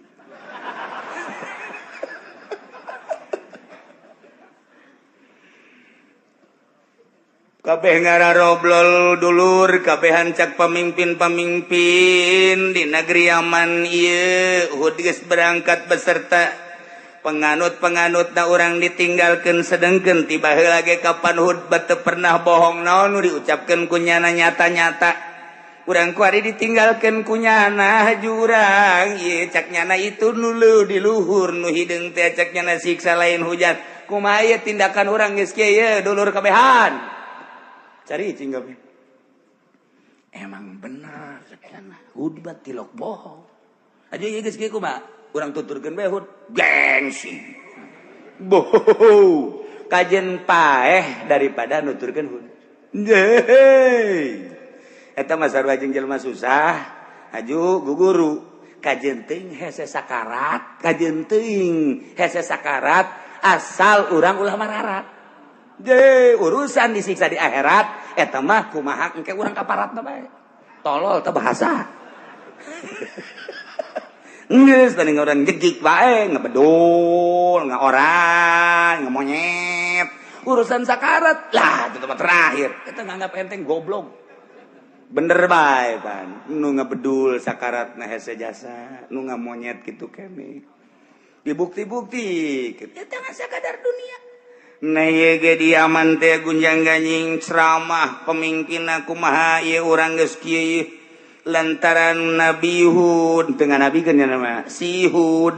Kabeh ngararoblol dulur kabehan cak pemimpin-pemimpin di negeri Yaman ieu Hud geus berangkat beserta penganut-penganut na urang ditinggalkeun sedengkeun tiba heula ge kapan Hud teu pernah bohong naon nu diucapkeun ku nyana nyata-nyata urang kuari ditinggalkeun ku nyana jurang ieu cak nyana itu nu di luhur nu hideung teh cak nyana siksa lain hujan kumaha ieu tindakan urang geus kieu ye dulur kabehan cari cing kabeh emang bener cak nyana Hud mah tilok bohong aja ieu geus kieu kumaha urang tuturkeun bae Hud gengsi boho kajen paeh daripada nuturkeun Hud. Eta mah sarua jeung jelema susah aju guguru Kajeun teuing hese sakarat, kajeun teuing hese sakarat asal urang ulah mararat. De urusan disiksa di akhirat eta mah kumaha engke urang kaparatna bae. Tolol teh bahasa. Geus tadi orang jegik bae ngebedul, ngaorang, ngemonyet. Urusan sakarat lah itu tempat terakhir. Kita nganggap enteng goblok. Bener bae pan. Nu ngebedul sakarat na hese jasa, nu ngamonyet kitu kene. Dibukti-bukti kita ngan sakadar dunia. Nah ieu ge diaman teh gunjang-ganjing ceramah pemimpinna kumaha ieu urang geus kieu. Lantaran Nabi Hud dengan Nabi kan nama si Hud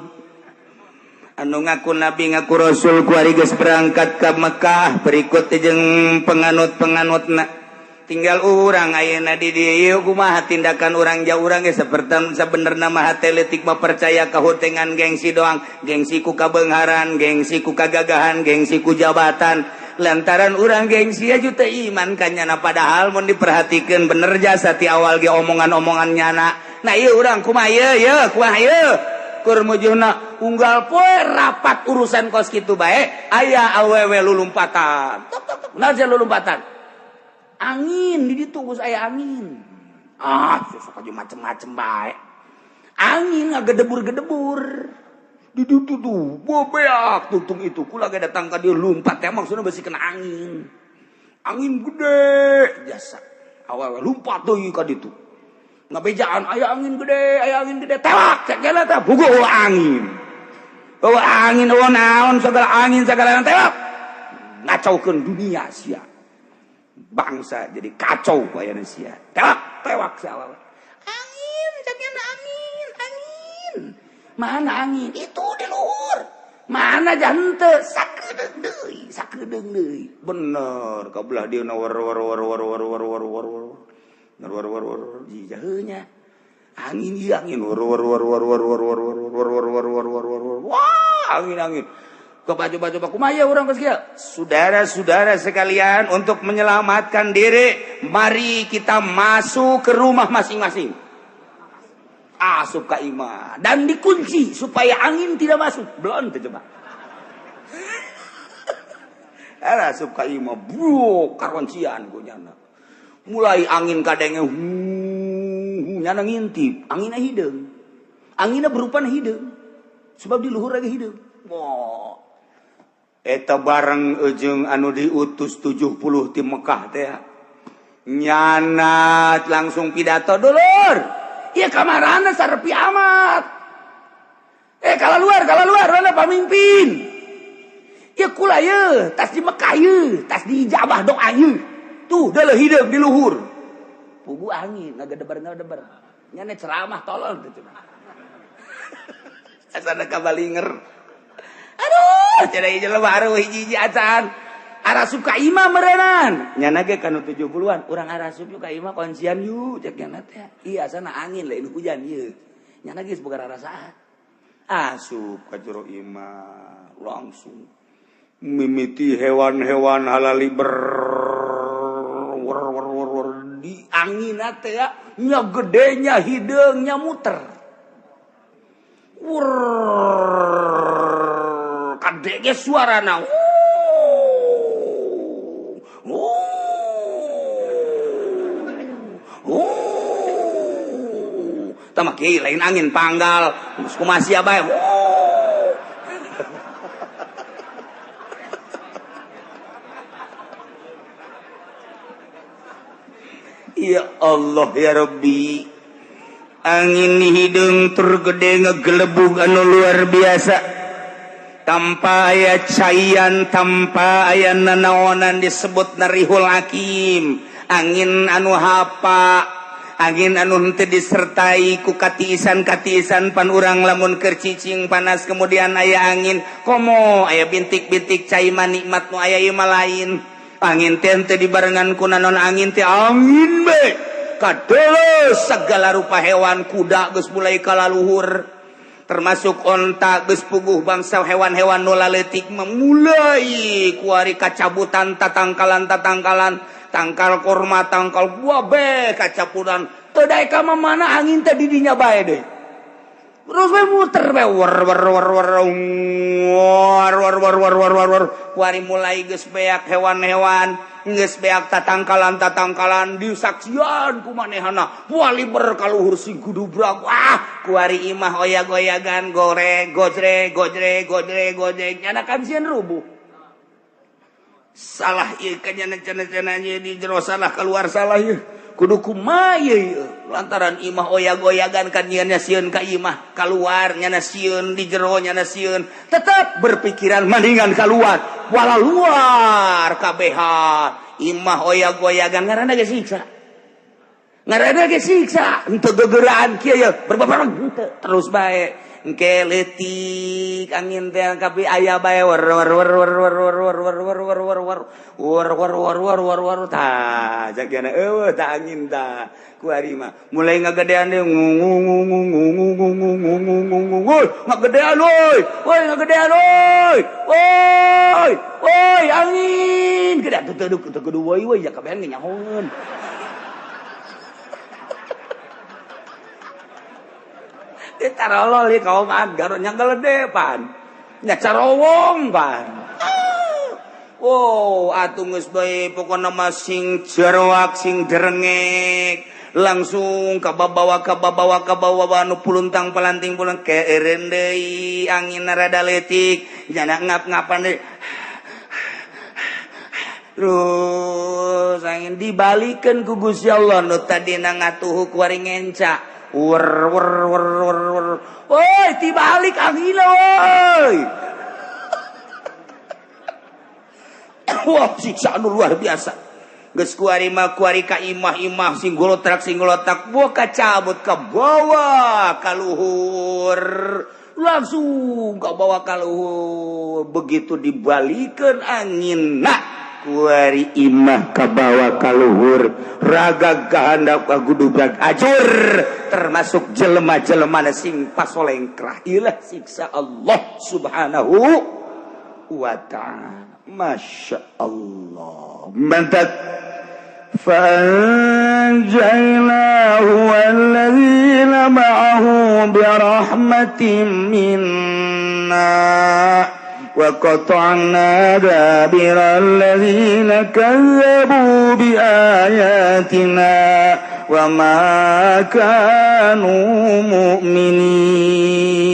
anu ngaku Nabi ngaku Rasul kuari geus berangkat ka Mekah berikut jeung penganut-penganutna tinggal urang ayeuna di dieu kumaha tindakan urang jauh urang geus sapertan sabenerna mah hate leutik mah percaya ka hutengan gengsi doang, gengsi ku kabeungharan, gengsi ku kagagahan, gengsi ku jabatan. Lantaran urang gengsi aja teu iman ka nyana padahal mun diperhatikeun bener jasa ti awal ge omongan-omongan nyana. Nah ieu urang kumaha ieu ieu kumaha ieu kur mujuna unggal poe rapat urusan kos kitu bae aya awewe lulumpatan. Tok tok tok naon sia lulumpatan? Angin di ditu geus aya angin. Ah sok aja macem-macem bae. Angin ngagedebur-gedebur. Di ditu tuh bobeak tuntung itu kula ge datang ka dieu lumpat teh maksudna besi kena angin. Angin gede jasa. Awewe lumpat deui ka ditu. Ngabejaan aya angin gede tewak cek gela teh puguh angin. Eueuh angin eueuh naon sagala angin sagala tewak. Ngacaukeun dunia sia. Bangsa jadi kacau ku ayana sia. Tewak tewak si awewe. Angin cek gela angin angin. Mana angin itu di luhur, mana jante sakedeung deui, sakedeung deui. Bener kabelah dia war war war war war war war war war war war war jaheunya. Angin ieu angin war war war war war war war war war war war war war war. Wah, angin angin. Coba-coba kumaha urang geus kieu. Saudara-saudara sekalian, untuk menyelamatkan diri, mari kita masuk ke rumah masing-masing. Asup ka imah dan dikunci supaya angin tidak masuk. Belum tuh coba. Asup ka imah, bro, karoncian ku nyana. Mulai angin kadenge nyana ngintip, anginna hideung. Anginna berupa hideung. Sebab di luhur lagi hideung. Wah. Eta bareng jeung anu diutus 70 ti Mekah teh. Nyana langsung pidato dulur. Iya kamarana sarepi amat. Kalau luar mana pamimpin. Ya kula ye, tas di Mekah ye, tas di ijabah doa ye. Tuh deuleuh hideung di luhur. Pugu angin ngagedebar-ngagedebar. Nyana ceramah tolol teh cenah. Asana kabalinger. Aduh, cenah ieu jelema baru hiji-hiji acan. Arasup ka imah meureunan. Nyana ge kanu 70-an, urang arasup yuk ka imah kuncian yuk cek nyana teh. Iya asana angin lain hujan ieu. Nyana geus boga rarasaan. Asup ka jero imah langsung mimiti hewan-hewan halali ber wer wer wer wer di angin teh ya nya gedenya hideungnya muter. Wur kadege suarana. Tama kiai lain angin panggal, kumaha sia bae. Ya Allah ya Rabbi. Angin hideung tur gede ngegelebug anu luar biasa. Tanpa aya caian, tanpa aya nanaonan disebut narihul hakim. Angin anu hapa, angin anu henteu disertai ku katiisan-katiisan pan urang lamun keur cicing panas kemudian aya angin komo aya bintik-bintik cai mah nikmat nu aya ieu mah lain. Angin teh henteu dibarengan ku nanon angin teh angin be kadeuleuh segala rupa hewan kuda geus mulai kalaluhur termasuk onta geus puguh bangsa hewan-hewan nu laletik mulai kuari kacabutan tatangkalan-tatangkalan tangkal korma tangkal buah be kacapuran teu daek ka mana angin teh di dinya bae deui. Terus we muter we war war war war war war war war war war war kuari mulai geus beak hewan-hewan geus beak tatangkalan-tatangkalan disaksian ku manehana wali berkaluhur sing gudubrak wah kuari imah oyag-oyagan goreng gojre gojre gojre gojre nyana kan sieun rubuh salah ieu ka nyana cenah-cenah di jero salah keluar salah ieu kudu kumaha ieu lantaran imah oyag-oyagan kan nyana sieun ka imah keluar nyana sieun di jero nyana sieun tetep berpikiran mendingan keluar wala luar kabehan imah oyag-oyagan ngaranna ge siksa ngaranna ge siksa henteu gegeraan kieu ye berbabareng henteu terus bae engke leutik angin teh kapi aya bae war war war war war war war war war war war war war war war war war war tah jagana eueuh tah angin tah ku ari mah mulai ngagedean deui ngung ngung ngung ngung ngung ngung ngung ngung ngung ngagedean euy woi ngagedean euy woi woi angin gede teu teu kudu woi woi ya kabehan ge nyahoeun tarolol ieu kaum an garot nya gelede pan nya carowong pan wow atuh geus bae pokona mah sing jeroak sing derengek langsung kababawa kababawa kabawa nu puluntang palanting pulang keeureun deui angin rada leutik nyana ngap-ngapan deui terus angin dibalikeun ku Gusti Allah nu tadina ngatuhu ku ari ngenca wer wer wer wer wer woi dibalik angin woi wah siksa anu luar biasa geus kuari mah kuari ka imah-imah sing golotak buah kacabut ka bawah ka luhur langsung ka bawah ka luhur begitu dibalikeun angin nah kuari imah ka bawah ka luhur raga kahandap ka gudubrak ajur termasuk jelema-jelema sing pasolengkrah ilah siksa Allah subhanahu wa ta'ala. Masya Allah mantat فأنجيناه والذين معه برحمة منا وقطعنا دابر الذين كذبوا بآياتنا وما كانوا مؤمنين.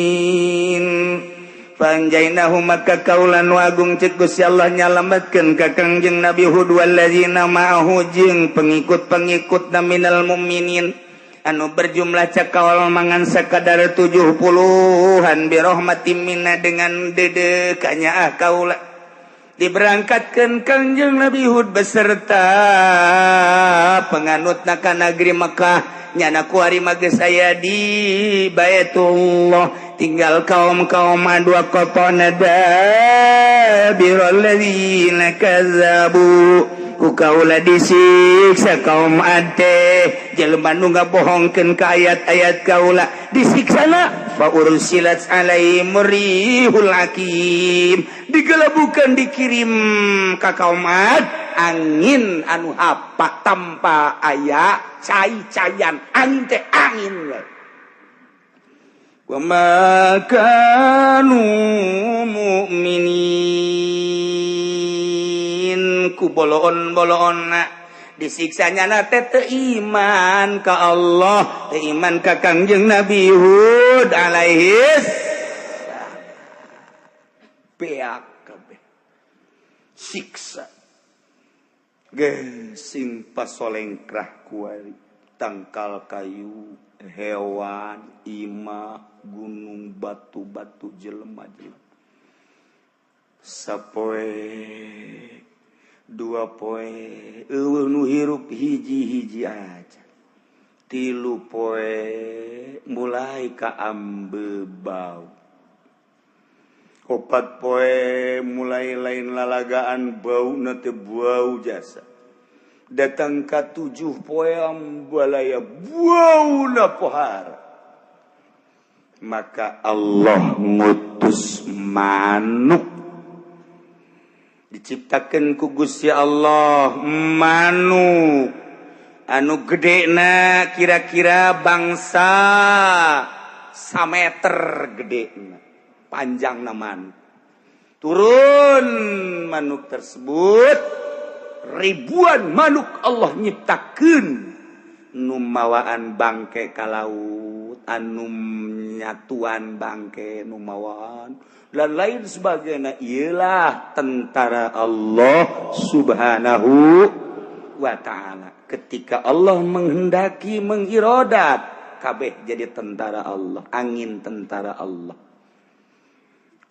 Fanjainahu maka kaulan wagung cek Gusti Allah nyalametkeun ka Kangjeng Nabi Hud wallazina ma'ahu jeung pengikut-pengikut minal mukminin anu berjumlah cakaul mangan sakadar 70-an bi rahmatin minna dengan dedekanya ah kaula diberangkatkeun Kangjeng Nabi Hud beserta penganutna ka negeri Mekah nyana kuari mah geus aya di Baitullah tinggal kaum-kaum dua qatana dabirul ladzina kazzabu ku kaula disiksa kaum ate jelema nu ngabohongkeun ka ayat-ayat kaula disiksana fa ursilat alaihim rihul hakim digelebukeun dikirim ka kaum Ad angin anu hapa tanpa aya cai-caian angin teh angin we. Wa ma kanu mu'minin ku boloon-boloonna disiksanya na teh teu iman ka Allah teu iman ka Kangjeng Nabi Hud alaihis beak kabeh siksa geus sing pasolengkrah kuari tangkal kayu hewan imah gunung batu-batu jelema-jelema sapoe dua poe eueuh nu hirup hiji-hiji aja tilu poe mulai ka ambe bau opat poe mulai lain lalagaan bauna teh bau jasa datang ka 7 poe ambalaya bauna pohara maka Allah ngutus manuk diciptakan ku Gusti Allah manuk anu gedena kira-kira bangsa Sameter gede panjang naman. Turun manuk tersebut, ribuan manuk Allah nyiptakeun nu mawaan bangke ka laut, anu nyatuan bangke nu mawaan dan lain sebagainya. Ialah tentara Allah Subhanahu wa Ta'ala. Ketika Allah menghendaki, mengirodat, kabeh jadi tentara Allah. Angin tentara Allah,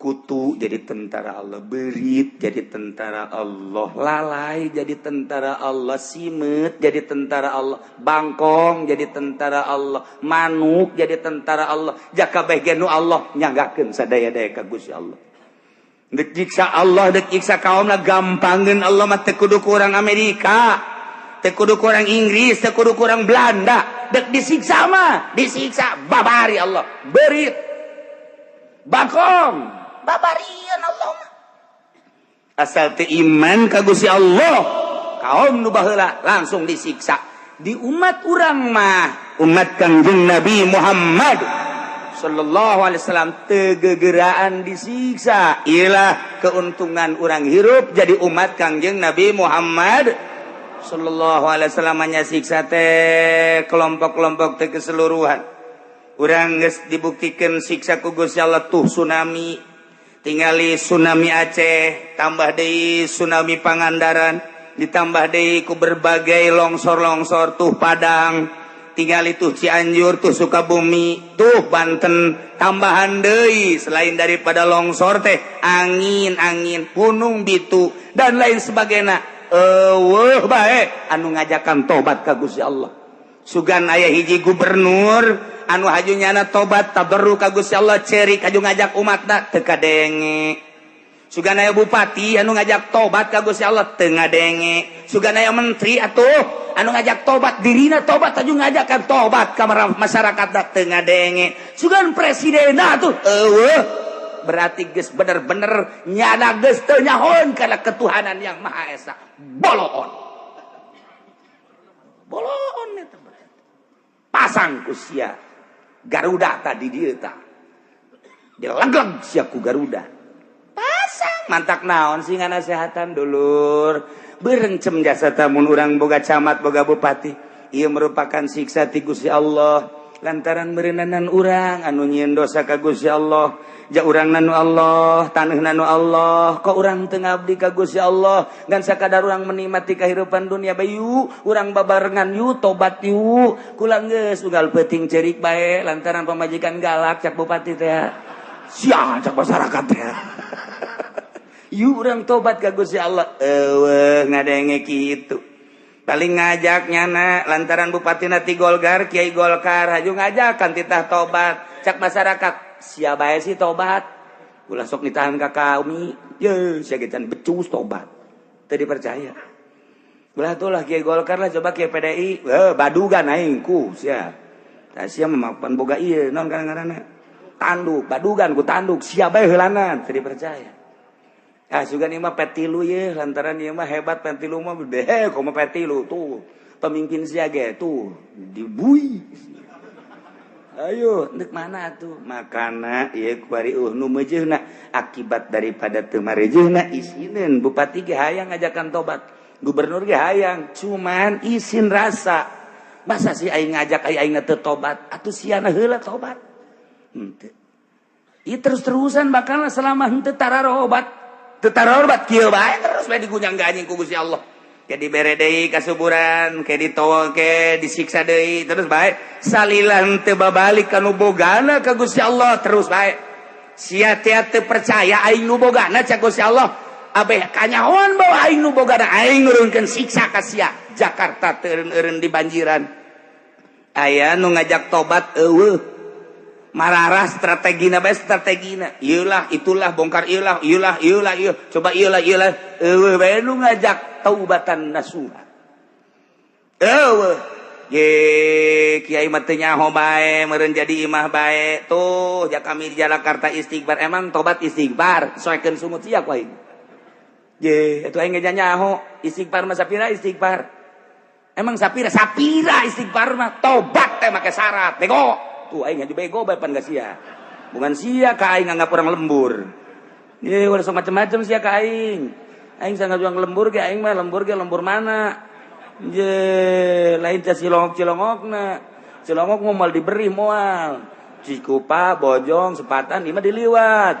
kutu jadi tentara Allah, berit jadi tentara Allah, lalai jadi tentara Allah, simet jadi tentara Allah, bangkong jadi tentara Allah, manuk jadi tentara Allah. Jaka nu Allah nyanggakeun sadaya-daya ka Gusti Allah. Dek nyiksa Allah, dek nyiksa kaumna gampangeun. Allah mah teu kudu ku urang Amerika, teu kudu ku urang Inggris, teu kudu ku urang Belanda. Dek disiksa mah disiksa babari Allah berit, bangkong, babarian Allah mah asal teu iman ka Gusti Allah. Kaum nu baheula langsung disiksa. Di umat urang mah, umat Kangjeng Nabi Muhammad sallallahu alaihi wasallam, teu gegeraan disiksa. Ialah keuntungan urang hirup jadi umat Kangjeng Nabi Muhammad sallallahu alaihi wasallam. Nya siksa teh kelompok-kelompok teh keseluruhan. Urang geus dibuktikan siksa ku Gusti Allah. Tuh tsunami, tingali tsunami Aceh, tambah deui tsunami Pangandaran, ditambah deui ku berbagai longsor-longsor. Tuh Padang, tingali tuh Cianjur, tuh Sukabumi, tuh Banten, tambahan deui selain daripada longsor teh angin-angin gunung bitu dan lain sebagainya. Euweuh bae anu ngajakan tobat ka Gusti Allah. Sugan aya hiji gubernur anu haju nyana tobat, tabarru ka Gusti Allah, cerik haju ngajak umatna, teu kadenge. Sugan aya bupati anu ngajak tobat ka Gusti Allah, teu ngadenge. Sugan aya menteri atuh anu ngajak tobat, dirina tobat haju ngajakan tobat ka masyarakat, teu ngadenge. Sugan presiden atuh euweuh. Berarti geus bener-bener nyana geus teu nyahoeun kana ketuhanan yang Maha Esa. Boloon boloon eta. Pasang ku sia Garuda tadi dieu tah, dilegleg sia ku Garuda. Pasang mantak naon sih nganasehatan dulur berencem jasa tamun urang boga camat, boga bupati. Ieu merupakan siksa ti Gusti Allah lantaran meureunanan urang anu nyieun dosa ka Gusti Allah. Ja urang nanu Allah, taneuh nanu Allah, kok urang teu ngabdi ka Gusti Allah dan sakadar urang menikmati kehidupan dunia bayu. Urang babarengan yuk, tobat yuk. Kula geus unggal peuting cerik bae lantaran pamajikan galak cak bupati teh, sia cak masyarakat teh. Yuk urang tobat ka Gusti Allah. Euweuh ngadenge kitu. Paling ngajak nyana lantaran bupati nati Golkar, Kiai Golkar haju ngajakan titah tobat, cak masyarakat sia bae sih tobat, ulah sok ditahan ka kami ye sia gecan becus tobat. Teu dipercaya. Ulah tuh lah Kiai Golkar lah, coba Kiai PDI, eh, badugan aing ku sia. Tah sia mah pan boga ieu naon ngaranna, tanduk, badugan ku tanduk sia bae heulanan. Teu dipercaya. Ah, sugan ieu mah P3 ye, lantaran ieu mah hebat P3 mah deh, komo P3 tuh pemimpin sia ge tuh dibui. Ayo ndek mana tuh makana ieu kuari nu meujeuna akibat daripada teu marejeuna isineun. Bupati ge hayang ngajakan tobat, gubernur ge hayang, cuman isin rasa. Masa sih aing ngajak aing aing teu tobat? Atuh siana heula tobat. Henteu. Ieu terus-terusan bakal selama henteu tararobat. Teu tararobat kieu bae terus bae digunyang-ganjing ku Gusti Allah. Ke dibere deui kasuburan, ke ditowo, ke disiksa deui, terus bae salila henteu babalik ka nu bogana ka Gusti Allah, terus bae. Sia teh teu percaya aing nu bogana cak Gusti Allah. Abeh kanyahoan bahwa aing nu bogana, aing nurunkeun siksa ka sia. Jakarta teu eureun dibanjiran. Aya nu ngajak tobat? Euweuh. Mararah strategina bae strategina. Ieulah itulah bongkar ieulah ieulah ieulah ieu. Coba ieulah ieulah. Euweuh bae nu ngajak taubatan nasuha. Euweuh. Ye kiai mah teu nyaho bae meureun jadi imah bae. Tuh ja kami di Jakarta istighfar, emang tobat istighfar soekeun sungut sia ku aing. Ye atuh aing ge nyaho istighfar mah sapira istighfar. Emang sapira sapira istighfar mah? Tobat teh make syarat bego. Tuh aing haju bego bae pan sia. Bukan sia ka aing nganggap orang lembur. Ye ulah sok macem-macem sia ka aing. Aing sangat juang lembur ge aing mah lembur ge lembur mana? Ye lain ca cilongok-cilongokna. Cilongok moal diberi moal. Cikupa, Bojong, Sepatan ieu mah diliwat.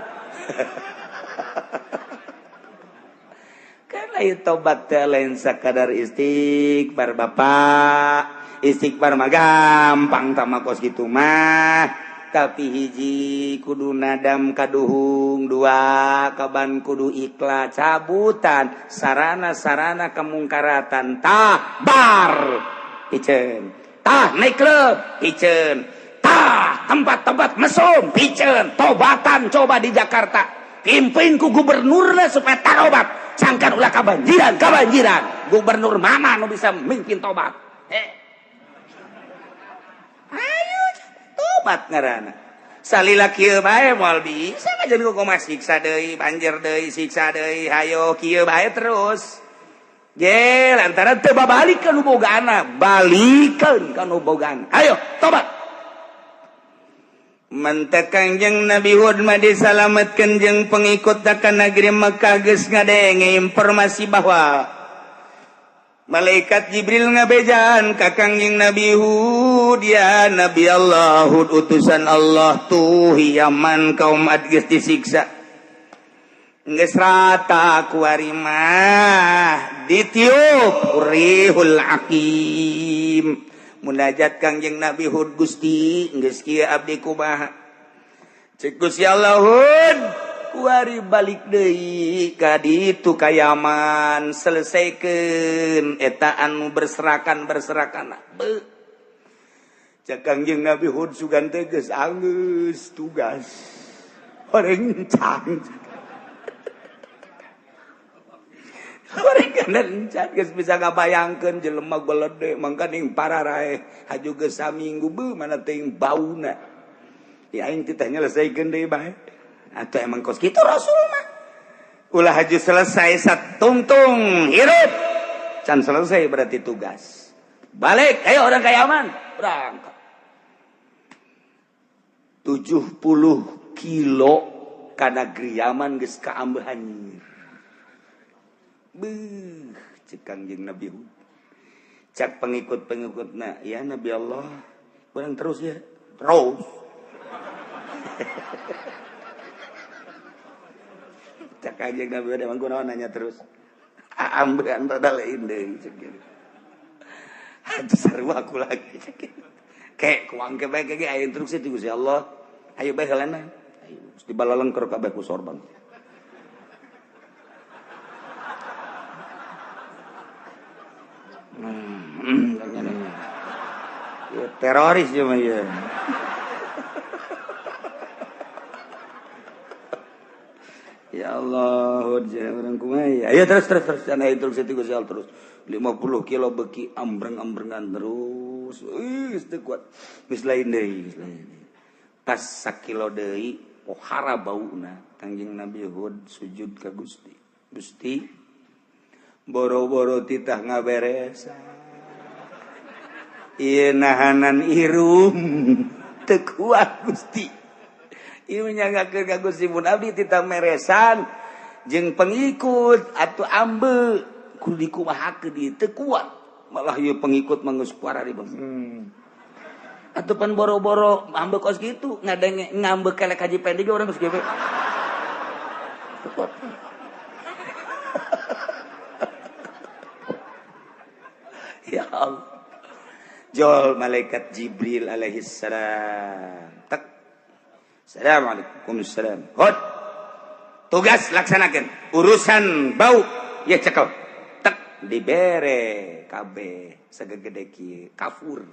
Kan lain tobat teh lain sakadar istighfar bapak. Istighfar mah gampang tama kos kitu mah. Tapi hiji kudu nadam kaduhung, dua kaban kudu ikhlas cabutan sarana-sarana kemungkaratan tah bar piceun, tah nightclub piceun, tah tempat-tempat mesum piceun. Tobatan coba di Jakarta, pimpin ku gubernurna supaya tarobat, sangkan ulah kabanjiran kabanjiran. Gubernur mana nu bisa mimpin tobat? Ayo tobat ngaranna. Salila kieu bae moal bisa ngajeun ku kumaha siksa deui, banjir deui, siksa deui, hayo kieu bae terus. Ye, lantaran teu babalikeun nu bogaana, balikeun ka nu bogaana. Ayo tobat. Mentek Kangjeng Nabi Hud mah disalametkeun jeung pengikut ka negeri Mekah geus ngadenge informasi bahwa Malaikat Jibril ngabejaan ka Kangjeng Nabi Hud, ya Nabi Allah Hud, utusan Allah tuh Yaman kaum Ad geus disiksa. Geus rata kuari mah ditiup rihul aqim. Munajat Kangjeng Nabi Hud, Gusti geus kieu abdi kumaha? Cek Gusti Allah Hud, kuari balik deui ka ditu ka Yaman, selesaikeun eta anu berserakan-berserakan. Beuh. Cek Kangjeng Nabi Hud sugan teh geus anggeus tugas. Horencang. Geus bisa ngabayangkeun jelema golede mangkaning pararae haju geus saminggu beuh mana teuing bauna. Ya aing teh nyelesaikeun deui bae. Atuh emang kos kitu Rasul mah. Ulah haju selesai satungtung hirup. Can selesai berarti tugas. Balik ayo orang ka Yaman, berangkat. 70 kilo ka negeri Yaman geus kaambeuh hanyir. Beuh, cek Kangjeng Nabi Hud. Cak pengikut-pengikutna, ya Nabi Allah, urang terus ya, terus. Cak Kangjeng Nabi Hud emang kunaon nanya terus. Ambean rada lain deui cek kieu. Haji sarua aku lagi cek kieu. Kek kuang ke bae ge aya instruksi ti Gusti Allah. Ayo bae heulana. Ayo geus dibalalengker kabeh ku sorban. Ya, teroris cuma ya. Ya Allah, orang kumaha. Ayo terus terus terus ana instruksi ti Gusti Allah terus. 50 kilo beki ambreng-ambrengan terus. Geus teu kuat. Geus lain deui, geus lain. Pas sakilo deui pohara bauna Kangjeng Nabi Hud sujud ka Gusti. Gusti boro-boro titah ngaberesan. Ieu nahanan irung teu kuat Gusti. Ieu nyangakeun ka Gusti mun abdi titah meresan jeung pengikut atuh ambe kudu dikumahakeun ieu teu kuat. Malah ieu pengikut mah geus kuara di Atuh pan boro-boro ambe kos kitu ngadenge ngambe kelek haji pendek urang geus kieu. Teu kuat. Ya Allah. Jol malaikat Jibril alaihi salam. Tak. Assalamualaikum salam. Hud. Tugas laksanakan. Urusan bau ya cekel. Tak dibere kabeh sagegede kieu kafur.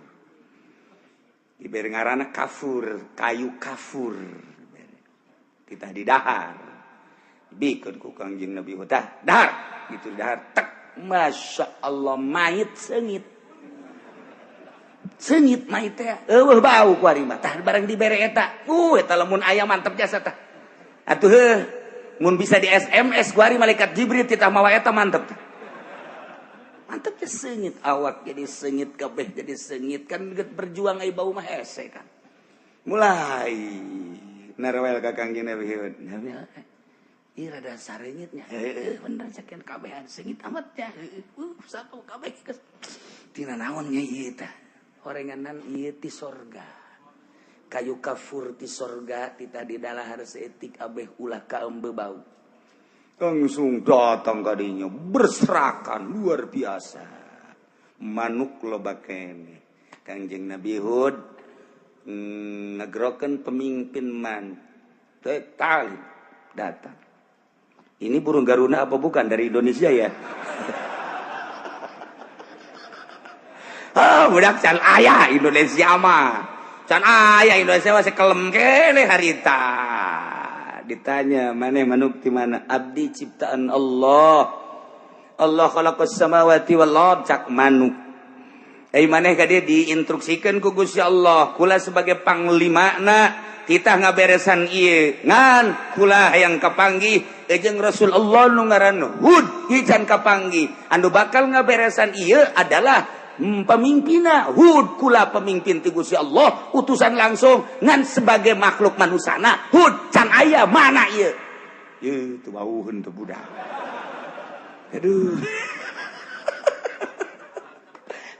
Dibere ngaranna kafur, kayu kafur. Kita didahar. Bikeun ku Kangjeng Nabi Hud. Dahar, gitu dahar. Tak. Masya Allah mayit seungit. Seungit mayit teh. Eueuh bau ku ari mah. Tah barang dibere eta. Eta lamun aya mantep jasa tah. Atuh heuh mun bisa di SMS ku ari malaikat Jibril titah mawa eta mantep. Mantep teh seungit awak jadi seungit kabeh jadi seungit kan berjuang ai bau mah hese kan. Mulai narwel ka Kangjeng Nabi Hud. Nabi ieu rada sareungitnya. Heueuh bener cakeun kabehan seungit amat nya. Satu kabeh tina naon nya ieu tah. Horenganan ieu ti sorga. Kayu kafur ti sorga titah di dalahar seetik abeh ulah kaembe bau. Langsung datang kadinya berserakan luar biasa. Manuk loba keneh. Kangjeng Nabi Hud ngegrokeun pemimpin man total datang. Ini burung Garuda apa bukan dari Indonesia ya? Oh, budak can aya Indonesia mah. Can aya Indonesia masih kelem kene harita. Ditanya, maneh manuk di mana? Abdi ciptaan Allah. Allah khalaqas samawati wal ard cak manuk. Maneh ka dia diinstruksikan ku Gusti Allah, kula sebagai panglimana titah ngaberesan ieu ngan kula hayang kapanggih jeung Rasul Allah nu ngaran Hud ieu can kapanggih. Anu bakal ngaberesan ieu adalah pemimpinna Hud, kula pemimpin ti Gusti Allah utusan langsung ngan sebagai makhluk manusana Hud can aya mana ieu. Ieu teu bauheun teu budak. Aduh.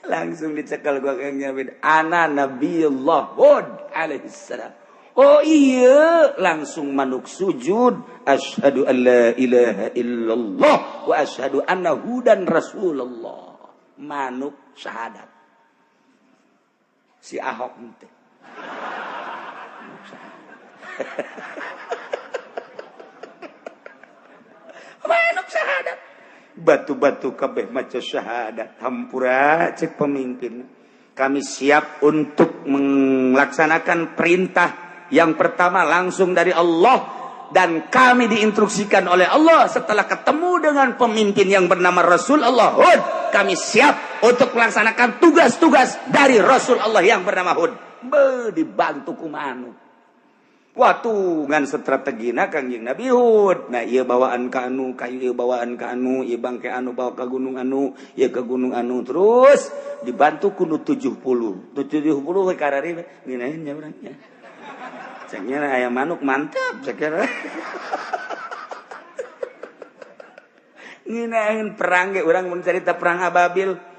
Langsung dicekal gua kang Nabi ana Nabiullah Hud alaihissalam. Oh iya, langsung manuk sujud asyhadu an la ilaha illallah wa asyhadu anna hudan rasulullah. Manuk syahadat. Si Ahok ente. Manuk syahadat. Batu-batu kabeh maca syahadat. Hampura cek pemimpin. Kami siap untuk melaksanakan perintah yang pertama langsung dari Allah, dan kami diinstruksikan oleh Allah setelah ketemu dengan pemimpin yang bernama Rasul Allah Hud, kami siap untuk melaksanakan tugas-tugas dari Rasul Allah yang bernama Hud. Be dibantu ku manuk. Waktu ngan strategina Kangjeng Nabi Hud. Nah, ieu bawaan ka anu, kayu ieu bawaan ka anu, ieu bangke anu bawa ka gunung anu, ieu ka gunung anu, terus dibantu ku nu 70. 70 we karari ngeunaheun nya urang nya. Ceknya aya manuk mantap ceknya. Ngeunaheun perang ge urang mun carita perang Ababil.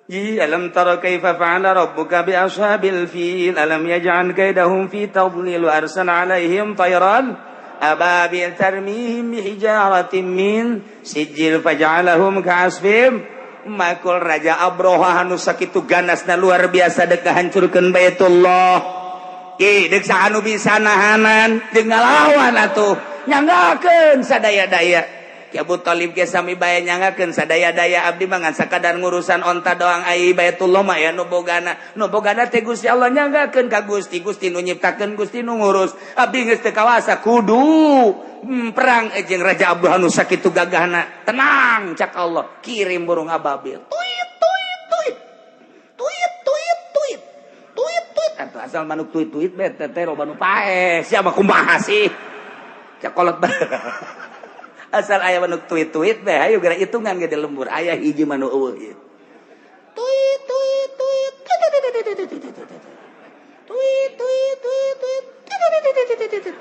Alam tara kaifa fa'ala rabbuka bi ashabil fil alam yaj'al kaidahum fi tadlil wa arsala 'alaihim tayran ababil tarmihim bihijaratin min sijil faj'alahum ka'asfim makul. Raja Abroha anu sakitu ganasna luar biasa dek hancurkeun Baitullah. Ih deuk saha nu bisa nahanan jeung ngalawan atuh nyanggakeun sadaya-daya. Ki Abu Thalib ge sami bae nyangakeun sadaya-daya abdi mah ngan sakadar ngurusan onta doang ai Baitullah mah ya nu bogana. Nu bogana teh Gusti Allah nyanggakeun ka Gusti, Gusti nu nyiptakeun, Gusti nu ngurus. Abdi geus teu kawasa kudu perang jeung Raja Abdul anu sakitu gagahna. Tenang cak Allah, kirim burung ababil. Tuit tuit tuit. Tuit tuit tuit. Tuit tuit. Atuh asal manuk tuit tuit bae teh teh loba nu paeh. Sia mah kumaha sih? Cak kolot asal aya manuk tuit-tuit teh ayo geura hitungan ge di lembur aya hiji manuk eueuh ieu. Tuit tuit tuit tuit tuit tuit tuit.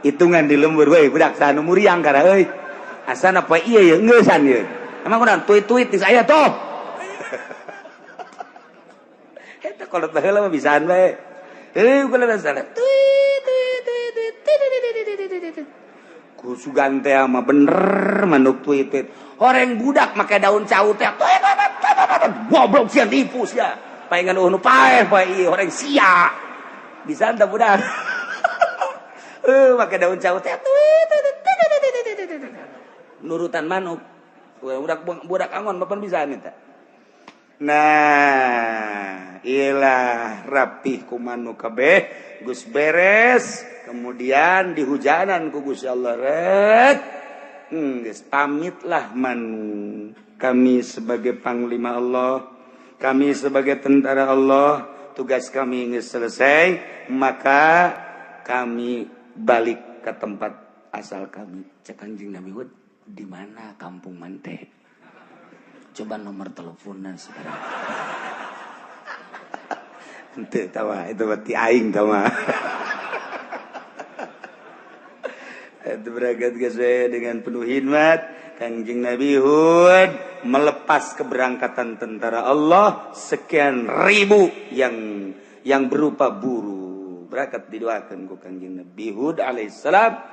Hitungan di lembur we budak saha nu muriang kara euy. Asana poe ieu ye ngeusan ieu. Emang urang tuit-tuit geus aya toh. Eta kolot baheula mah bisaan bae. Heuh kula salah. Tuit tuit tuit tuit. Ku sugan teh mah bener manuk tuit tuit. Horeng budak make daun cau teh. Goblok sia tipu sia. Paengan eueuh nu paeh poe ieu horeng sia. Bisa teu budak. Make daun cau teh tuit tuit tuit. Nurutan manuk. Budak budak angon bapan bisa eta. Nah, ilah rapih ku manuk kabeh geus beres, kemudian dihujanan ku Gusti Allah ret. Geus pamitlah manu. Kami sebagai panglima Allah, kami sebagai tentara Allah, tugas kami geus selesai, maka kami balik ke tempat asal kami. Cek Kanjeng Nabi Hud, di mana kampung mante? Coba nomor teleponnya sekarang. Henteu tawa itu berarti aing tawa. Itu berangkat geus dengan penuh hikmat Kangjeng Nabi Hud melepas keberangkatan tentara Allah sekian ribu yang berupa buru. Berangkat didoakan ku Kangjeng Nabi Hud alaihissalam.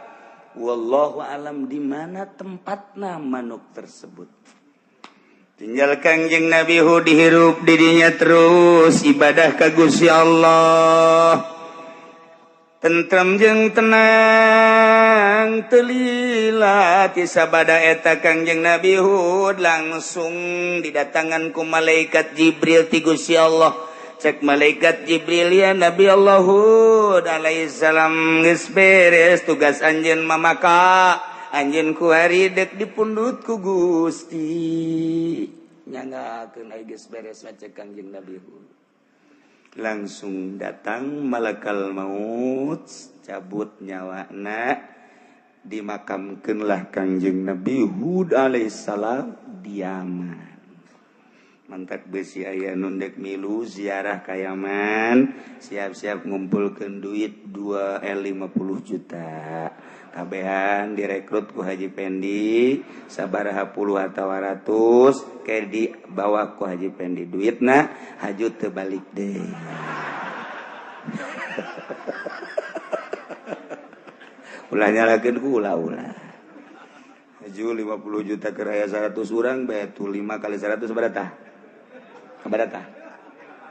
Wallahu alam di mana tempatna manuk tersebut. Tinggal Kangjeng Nabi Hud dihirup didinya terus ibadah ka Gusti Allah. Tentrem jeung tenang telila ti sabada eta Kangjeng Nabi Hud langsung didatangan ku malaikat Jibril ti Gusti Allah. Cek malaikat Jibril, ya Nabi Allah Hud alaihissalam, geus beres tugas anjeun mamaka anjeun ku hari dek dipundut ku Gusti. Nyanggakeun ai geus beres maca Kangjeng Nabi Hud. Langsung datang malakal maut cabut nyawana, dimakamkeunlah Kangjeng Nabi Hud alaihissalam di Yaman. Mantak besi aya nu ndek milu ziarah ka Yaman, siap-siap ngumpulkeun duit 2 50 juta. Kabehan direkrut ku Haji Pendi sabaraha puluh atawa ratus ke dibawa ku Haji Pendi duitna haju teu balik deui. Ulah nyalakeun ku ulah-ulah. Haju 50 juta ke raya 100 urang bae tuh 5 kali 100 berapa? Berapa?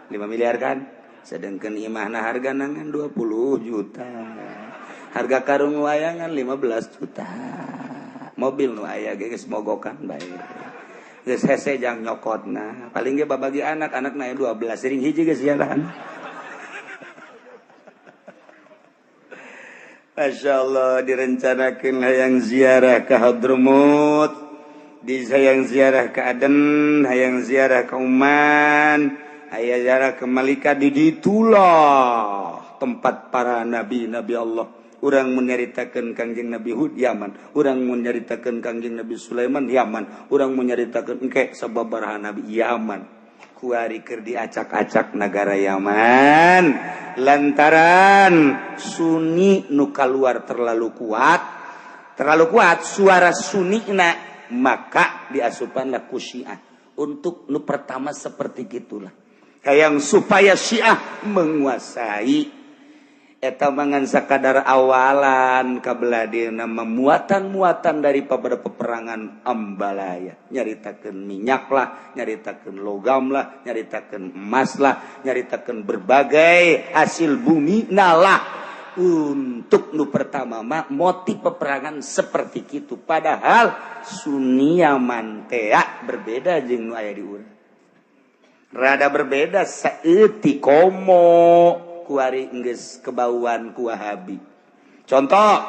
5 miliar kan? Sedangkan imahna harga nangan 20 juta. Harga karung wayangan 15 juta. Mobil nu aya ge geus mogokan bae. Geus hese jang nyokotna. Paling ge babagi anak, anakna 12 sering hiji geus jalan. Masya Allah direncanakeun hayang ziarah ka Hadramut, di hayang ziarah ke Aden, hayang ziarah ke Uman, hayang ziarah ke Malika, di ditulah tempat para nabi-nabi Allah. Urang menyaritakeun Kangjeng Nabi Hud Yaman, urang menyaritakeun Kangjeng Nabi Sulaiman Yaman, urang menyaritakeun engke sababaraha nabi Yaman. Kuari keur diacak-acak nagara Yaman lantaran Sunni nu kaluar terlalu kuat suara Sunni na, maka diasupanlah ku Syiah. Untuk nu pertama seperti gitulah, hayang supaya Syiah menguasai eta mangan sakadar awalan kabeladina memuatan-muatan dari pada peperangan Ambalaya, nyaritakeun minyak lah, nyaritakeun logam lah, nyaritakeun emas lah, nyaritakeun berbagai hasil bumi nalah. Untuk nu pertama mah motif peperangan seperti itu, padahal Sunni Yaman tea berbeda jeung nu aya di urang, rada berbeda saeutik komo kuari geus kebauan ku Wahabi. Contoh,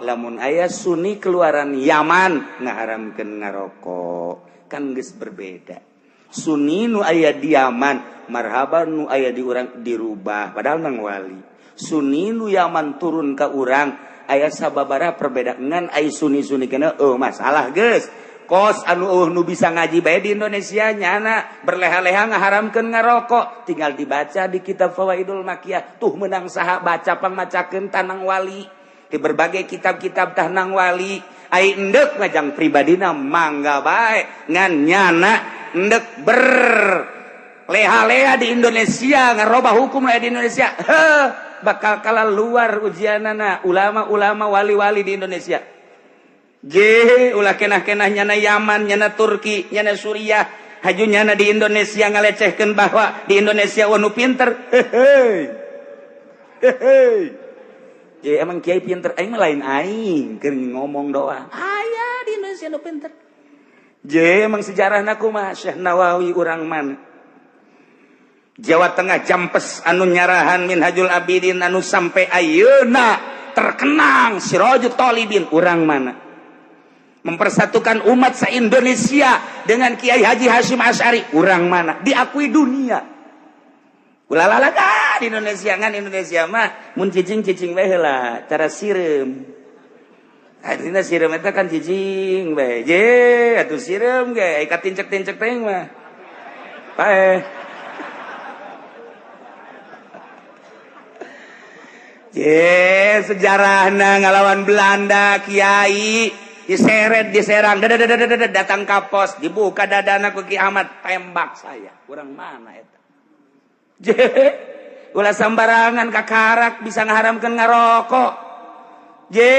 lamun aya Sunni keluaran Yaman ngaharamkeun ngarokok, kan geus berbeda. Sunni nu aya di Yaman marhaban, nu aya di urang dirubah padahal nang wali. Sunni nu Yaman turun ka urang aya sababaraha perbedaan ai Sunni-Sunni kana masalah geus. Kos anu nu bisa ngaji bae di Indonesia nyana berleha-leha ngaharamkeun ngarokok, tinggal dibaca di kitab Fawaidul Makiyah tuh menang saha baca pangmacakeun tanang wali di berbagai kitab-kitab tanang wali. Ai endek ngajang pribadina mangga bae, ngan nyana endek berleha-leha di Indonesia ngarobah hukum di Indonesia, heh, bakal kalah luar ujianana ulama-ulama wali-wali di Indonesia. J ulah kenah-kenah nyana Yaman, nyana Turki, nyana Suriah, haju nyana di Indonesia ngalecehkeun bahwa di Indonesia nu pinter. Hehe. Hehe. J emang kiai pinter aing mah lain aing keur ngomong doang. Aya di Indonesia nu pinter. J emang sejarahna kumaha Syekh Nawawi urang mana? Jawa Tengah Jampes anu nyarahan Minhajul Abidin anu sampai ayeuna terkenang Sirajut Thalibin urang mana? Mempersatukan umat se-Indonesia dengan Kiai Haji Hasyim Asy'ari urang mana? Diakui dunia. Ulalalaga di Indonesia ngan Indonesia mah mun cicing-cicing bae heula cara sireum. Artinya sireum eta kan cicing bae. Je atuh sireum ge ai katincek-tincek teh mah. Paeh. Je sejarahna ngalawan Belanda kiai diseret diserang datang ka pos dibuka dadana ku Ki Ahmad tembak saya. Urang mana eta? Je ulah sambarangan kakarak bisa ngaharamkeun ngarokok. Je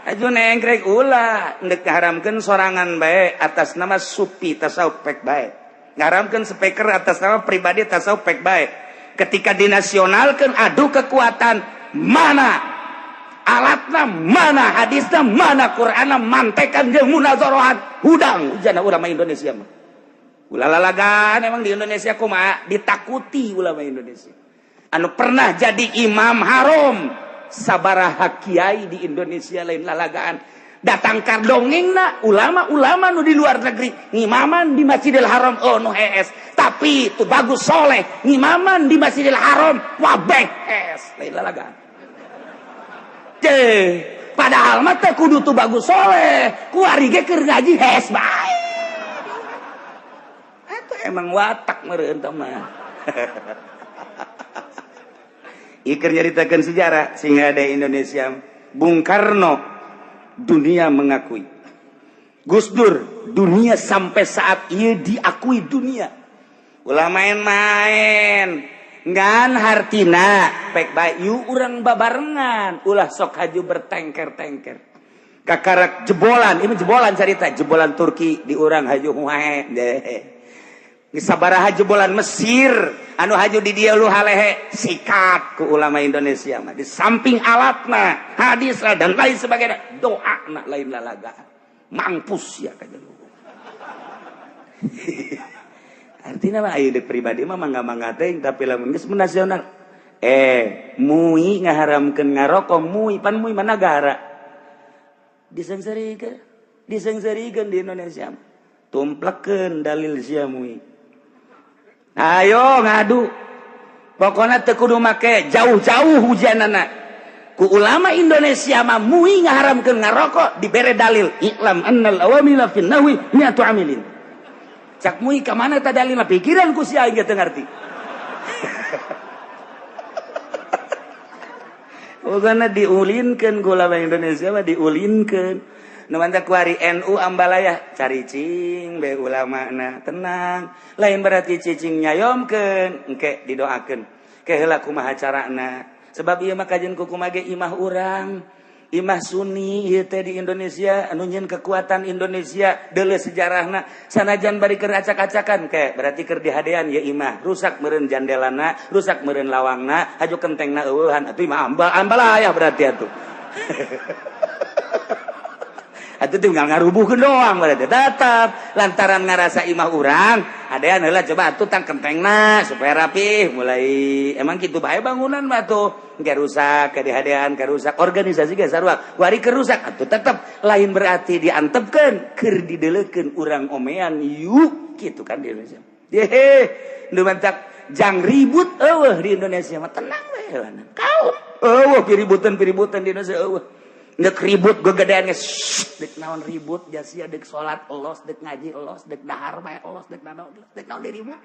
aju nengkrek ulah ndek ngaharamkeun sorangan bae atas nama supi tasawuf pek bae. Ngaharamkeun speaker atas nama pribadi tasawuf pek bae. Ketika dinasionalkan adu kekuatan mana alatna mana hadisna mana Qur'anna mantekan jeung munazarahan hudang ujana ulama Indonesia mah. Ulah lalagan emang di Indonesia kumaha ditakuti ulama Indonesia. Anu pernah jadi imam haram sabaraha kiai di Indonesia lain lalagaan. Datang kardongengna ulama-ulama nu di luar negeri ngimaman di Masjidil Haram oh nu hees tapi itu bagus soleh ngimaman di Masjidil Haram wabeh hees lain lalagaan. Je padahal mah teh kudu tuh bagus soleh kuari ge keur ngaji hees bae. Eta emang watak meureun teh mah. Ieu keur nyaritakeun sejarah sehingga ada Indonesia Bung Karno dunia mengakui. Gus Dur dunia sampai saat ia diakui dunia. Ulah main-main ngan hartina pek bae yuk urang babarengan ulah sok haju bertengker-tengker. Kakarak jebolan, ini jebolan carita, jebolan Turki di urang haju wae deh. Sabaraha jebolan Mesir anu haju di dieu lu halehe sikat ku ulama Indonesia mah di samping alatna hadis dan lain sebagainya doana lain lalaga mampus ya kajeun. Artinya mah ayeuna pribadi mah mangga-mangga teuing tapi lamun geus nasional MUI ngaharamkeun ngarokok MUI pan MUI mah nagara diseungseurikeun diseungseurikeun di Indonesia tumplekeun dalil sia MUI. Ayo ngadu pokoknya teu kudu make jauh-jauh hujanana ku ulama Indonesia mah MUI ngaharamkeun ngarokok dibere dalil i'lam annal awamila fin nahwi mi'atu amilin. Cak MUI ka mana ta dalilna pikiran ku si aing teu ngarti. Pokokna diulinkeun ku ulama Indonesia mah diulinkeun. Nu mantap kuari NU ambalaya cari cing be ulamana tenang lain berarti cicing nyayomkeun engke didoakeun ke heula kumaha carana sebab ieu mah kajian ku kumaha ge imah urang imah Sunni ieu teh di Indonesia anu nyieun kekuatan Indonesia deuleu sejarahna sanajan bari keur acak-acakan ke berarti keur dihadean ye imah rusak meureun jandelana rusak meureun lawangna haju kentengna eueuhan atuh imah ambalaya berarti atuh. Atuh tinggal ngarubuhkeun doang berarti tetap lantaran ngarasa imah urang hadean heula coba atuh tang kentengna supaya rapih mulai emang kitu bae bangunan mah tuh engke rusak ke dihadean ke rusak organisasi ge sarua wari keur rusak atuh tetep lain berarti diantepkeun keur dideleukeun urang omean yuk kitu kan di Indonesia. Yehe nu mantak jang ribut eueuh di Indonesia mah tenang we heulana kalem eueuh piributan-piributan di Indonesia eueuh. Dek ribut gegedean geus dek naon ribut jasia dek salat elos dek ngaji elos dek dahar bae elos dek naon dek naon diribut.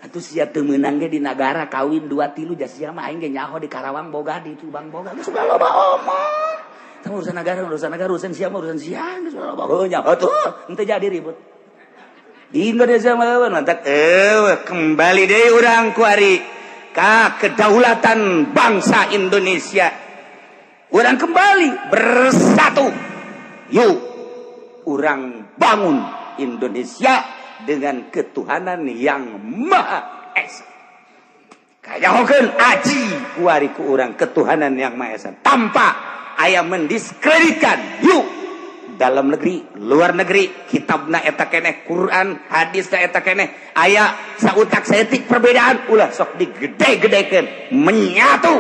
Atuh sia teu meunang ge di nagara kawin 2 3 jasia mah aing ge nyaho di Karawang boga di Subang boga geus loba omong. Tah urusan nagara urusan sia mah urusan sia geus loba heuh nyaho tuh henteu jadi ribut. Di Indonesia mah mantak kembali deui urang ku ari ka kedaulatan bangsa Indonesia. Urang kembali bersatu. Yuk, urang bangun Indonesia dengan ketuhanan yang Maha Esa. Kayahokeun aji kuari ku urang ketuhanan yang Maha Esa tanpa aya mendiskreditkan. Yuk, dalam negeri, luar negeri, kitabna eta keneh, Quran, hadisna eta keneh, aya sautak saeutik perbedaan ulah sok digede-gedekeun, menyatu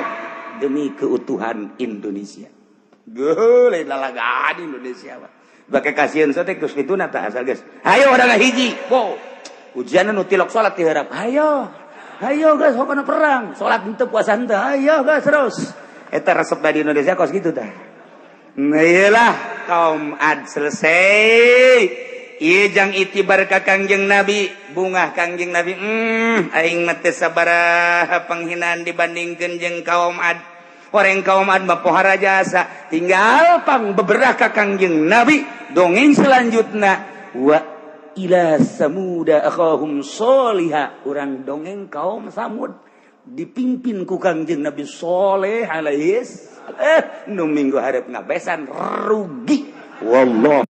demi keutuhan Indonesia. Geuh, lain lalagaan Indonesia mah. Bake kasieun teh geus kituna tah asal geus. Hayo urang hiji. Wow. Ujianna nu tilok salat diharap. Hayo. Hayo geus pokona perang, salat henteu puasa henteu. Hayo geus terus. Eta resep di Indonesia kos kitu tah. Nah, iyalah kaum Ad selesai. Ieu jang itibar ka Kangjeng Nabi, bungah Kangjeng Nabi. Aing mah teu sabaraha penghinaan dibandingkeun jeung kaum Ad. Orang kaum Ad mah pohara jasa. Tinggal pang beberapa ka Kangjeng Nabi. Dongeng selanjutnya, wa ila samuda akhahum sholiha. Urang dongeng kaum Samud dipimpin ku Kangjeng Nabi Soleh alaihis. Nu minggu hareup ngabesan rugi wallah.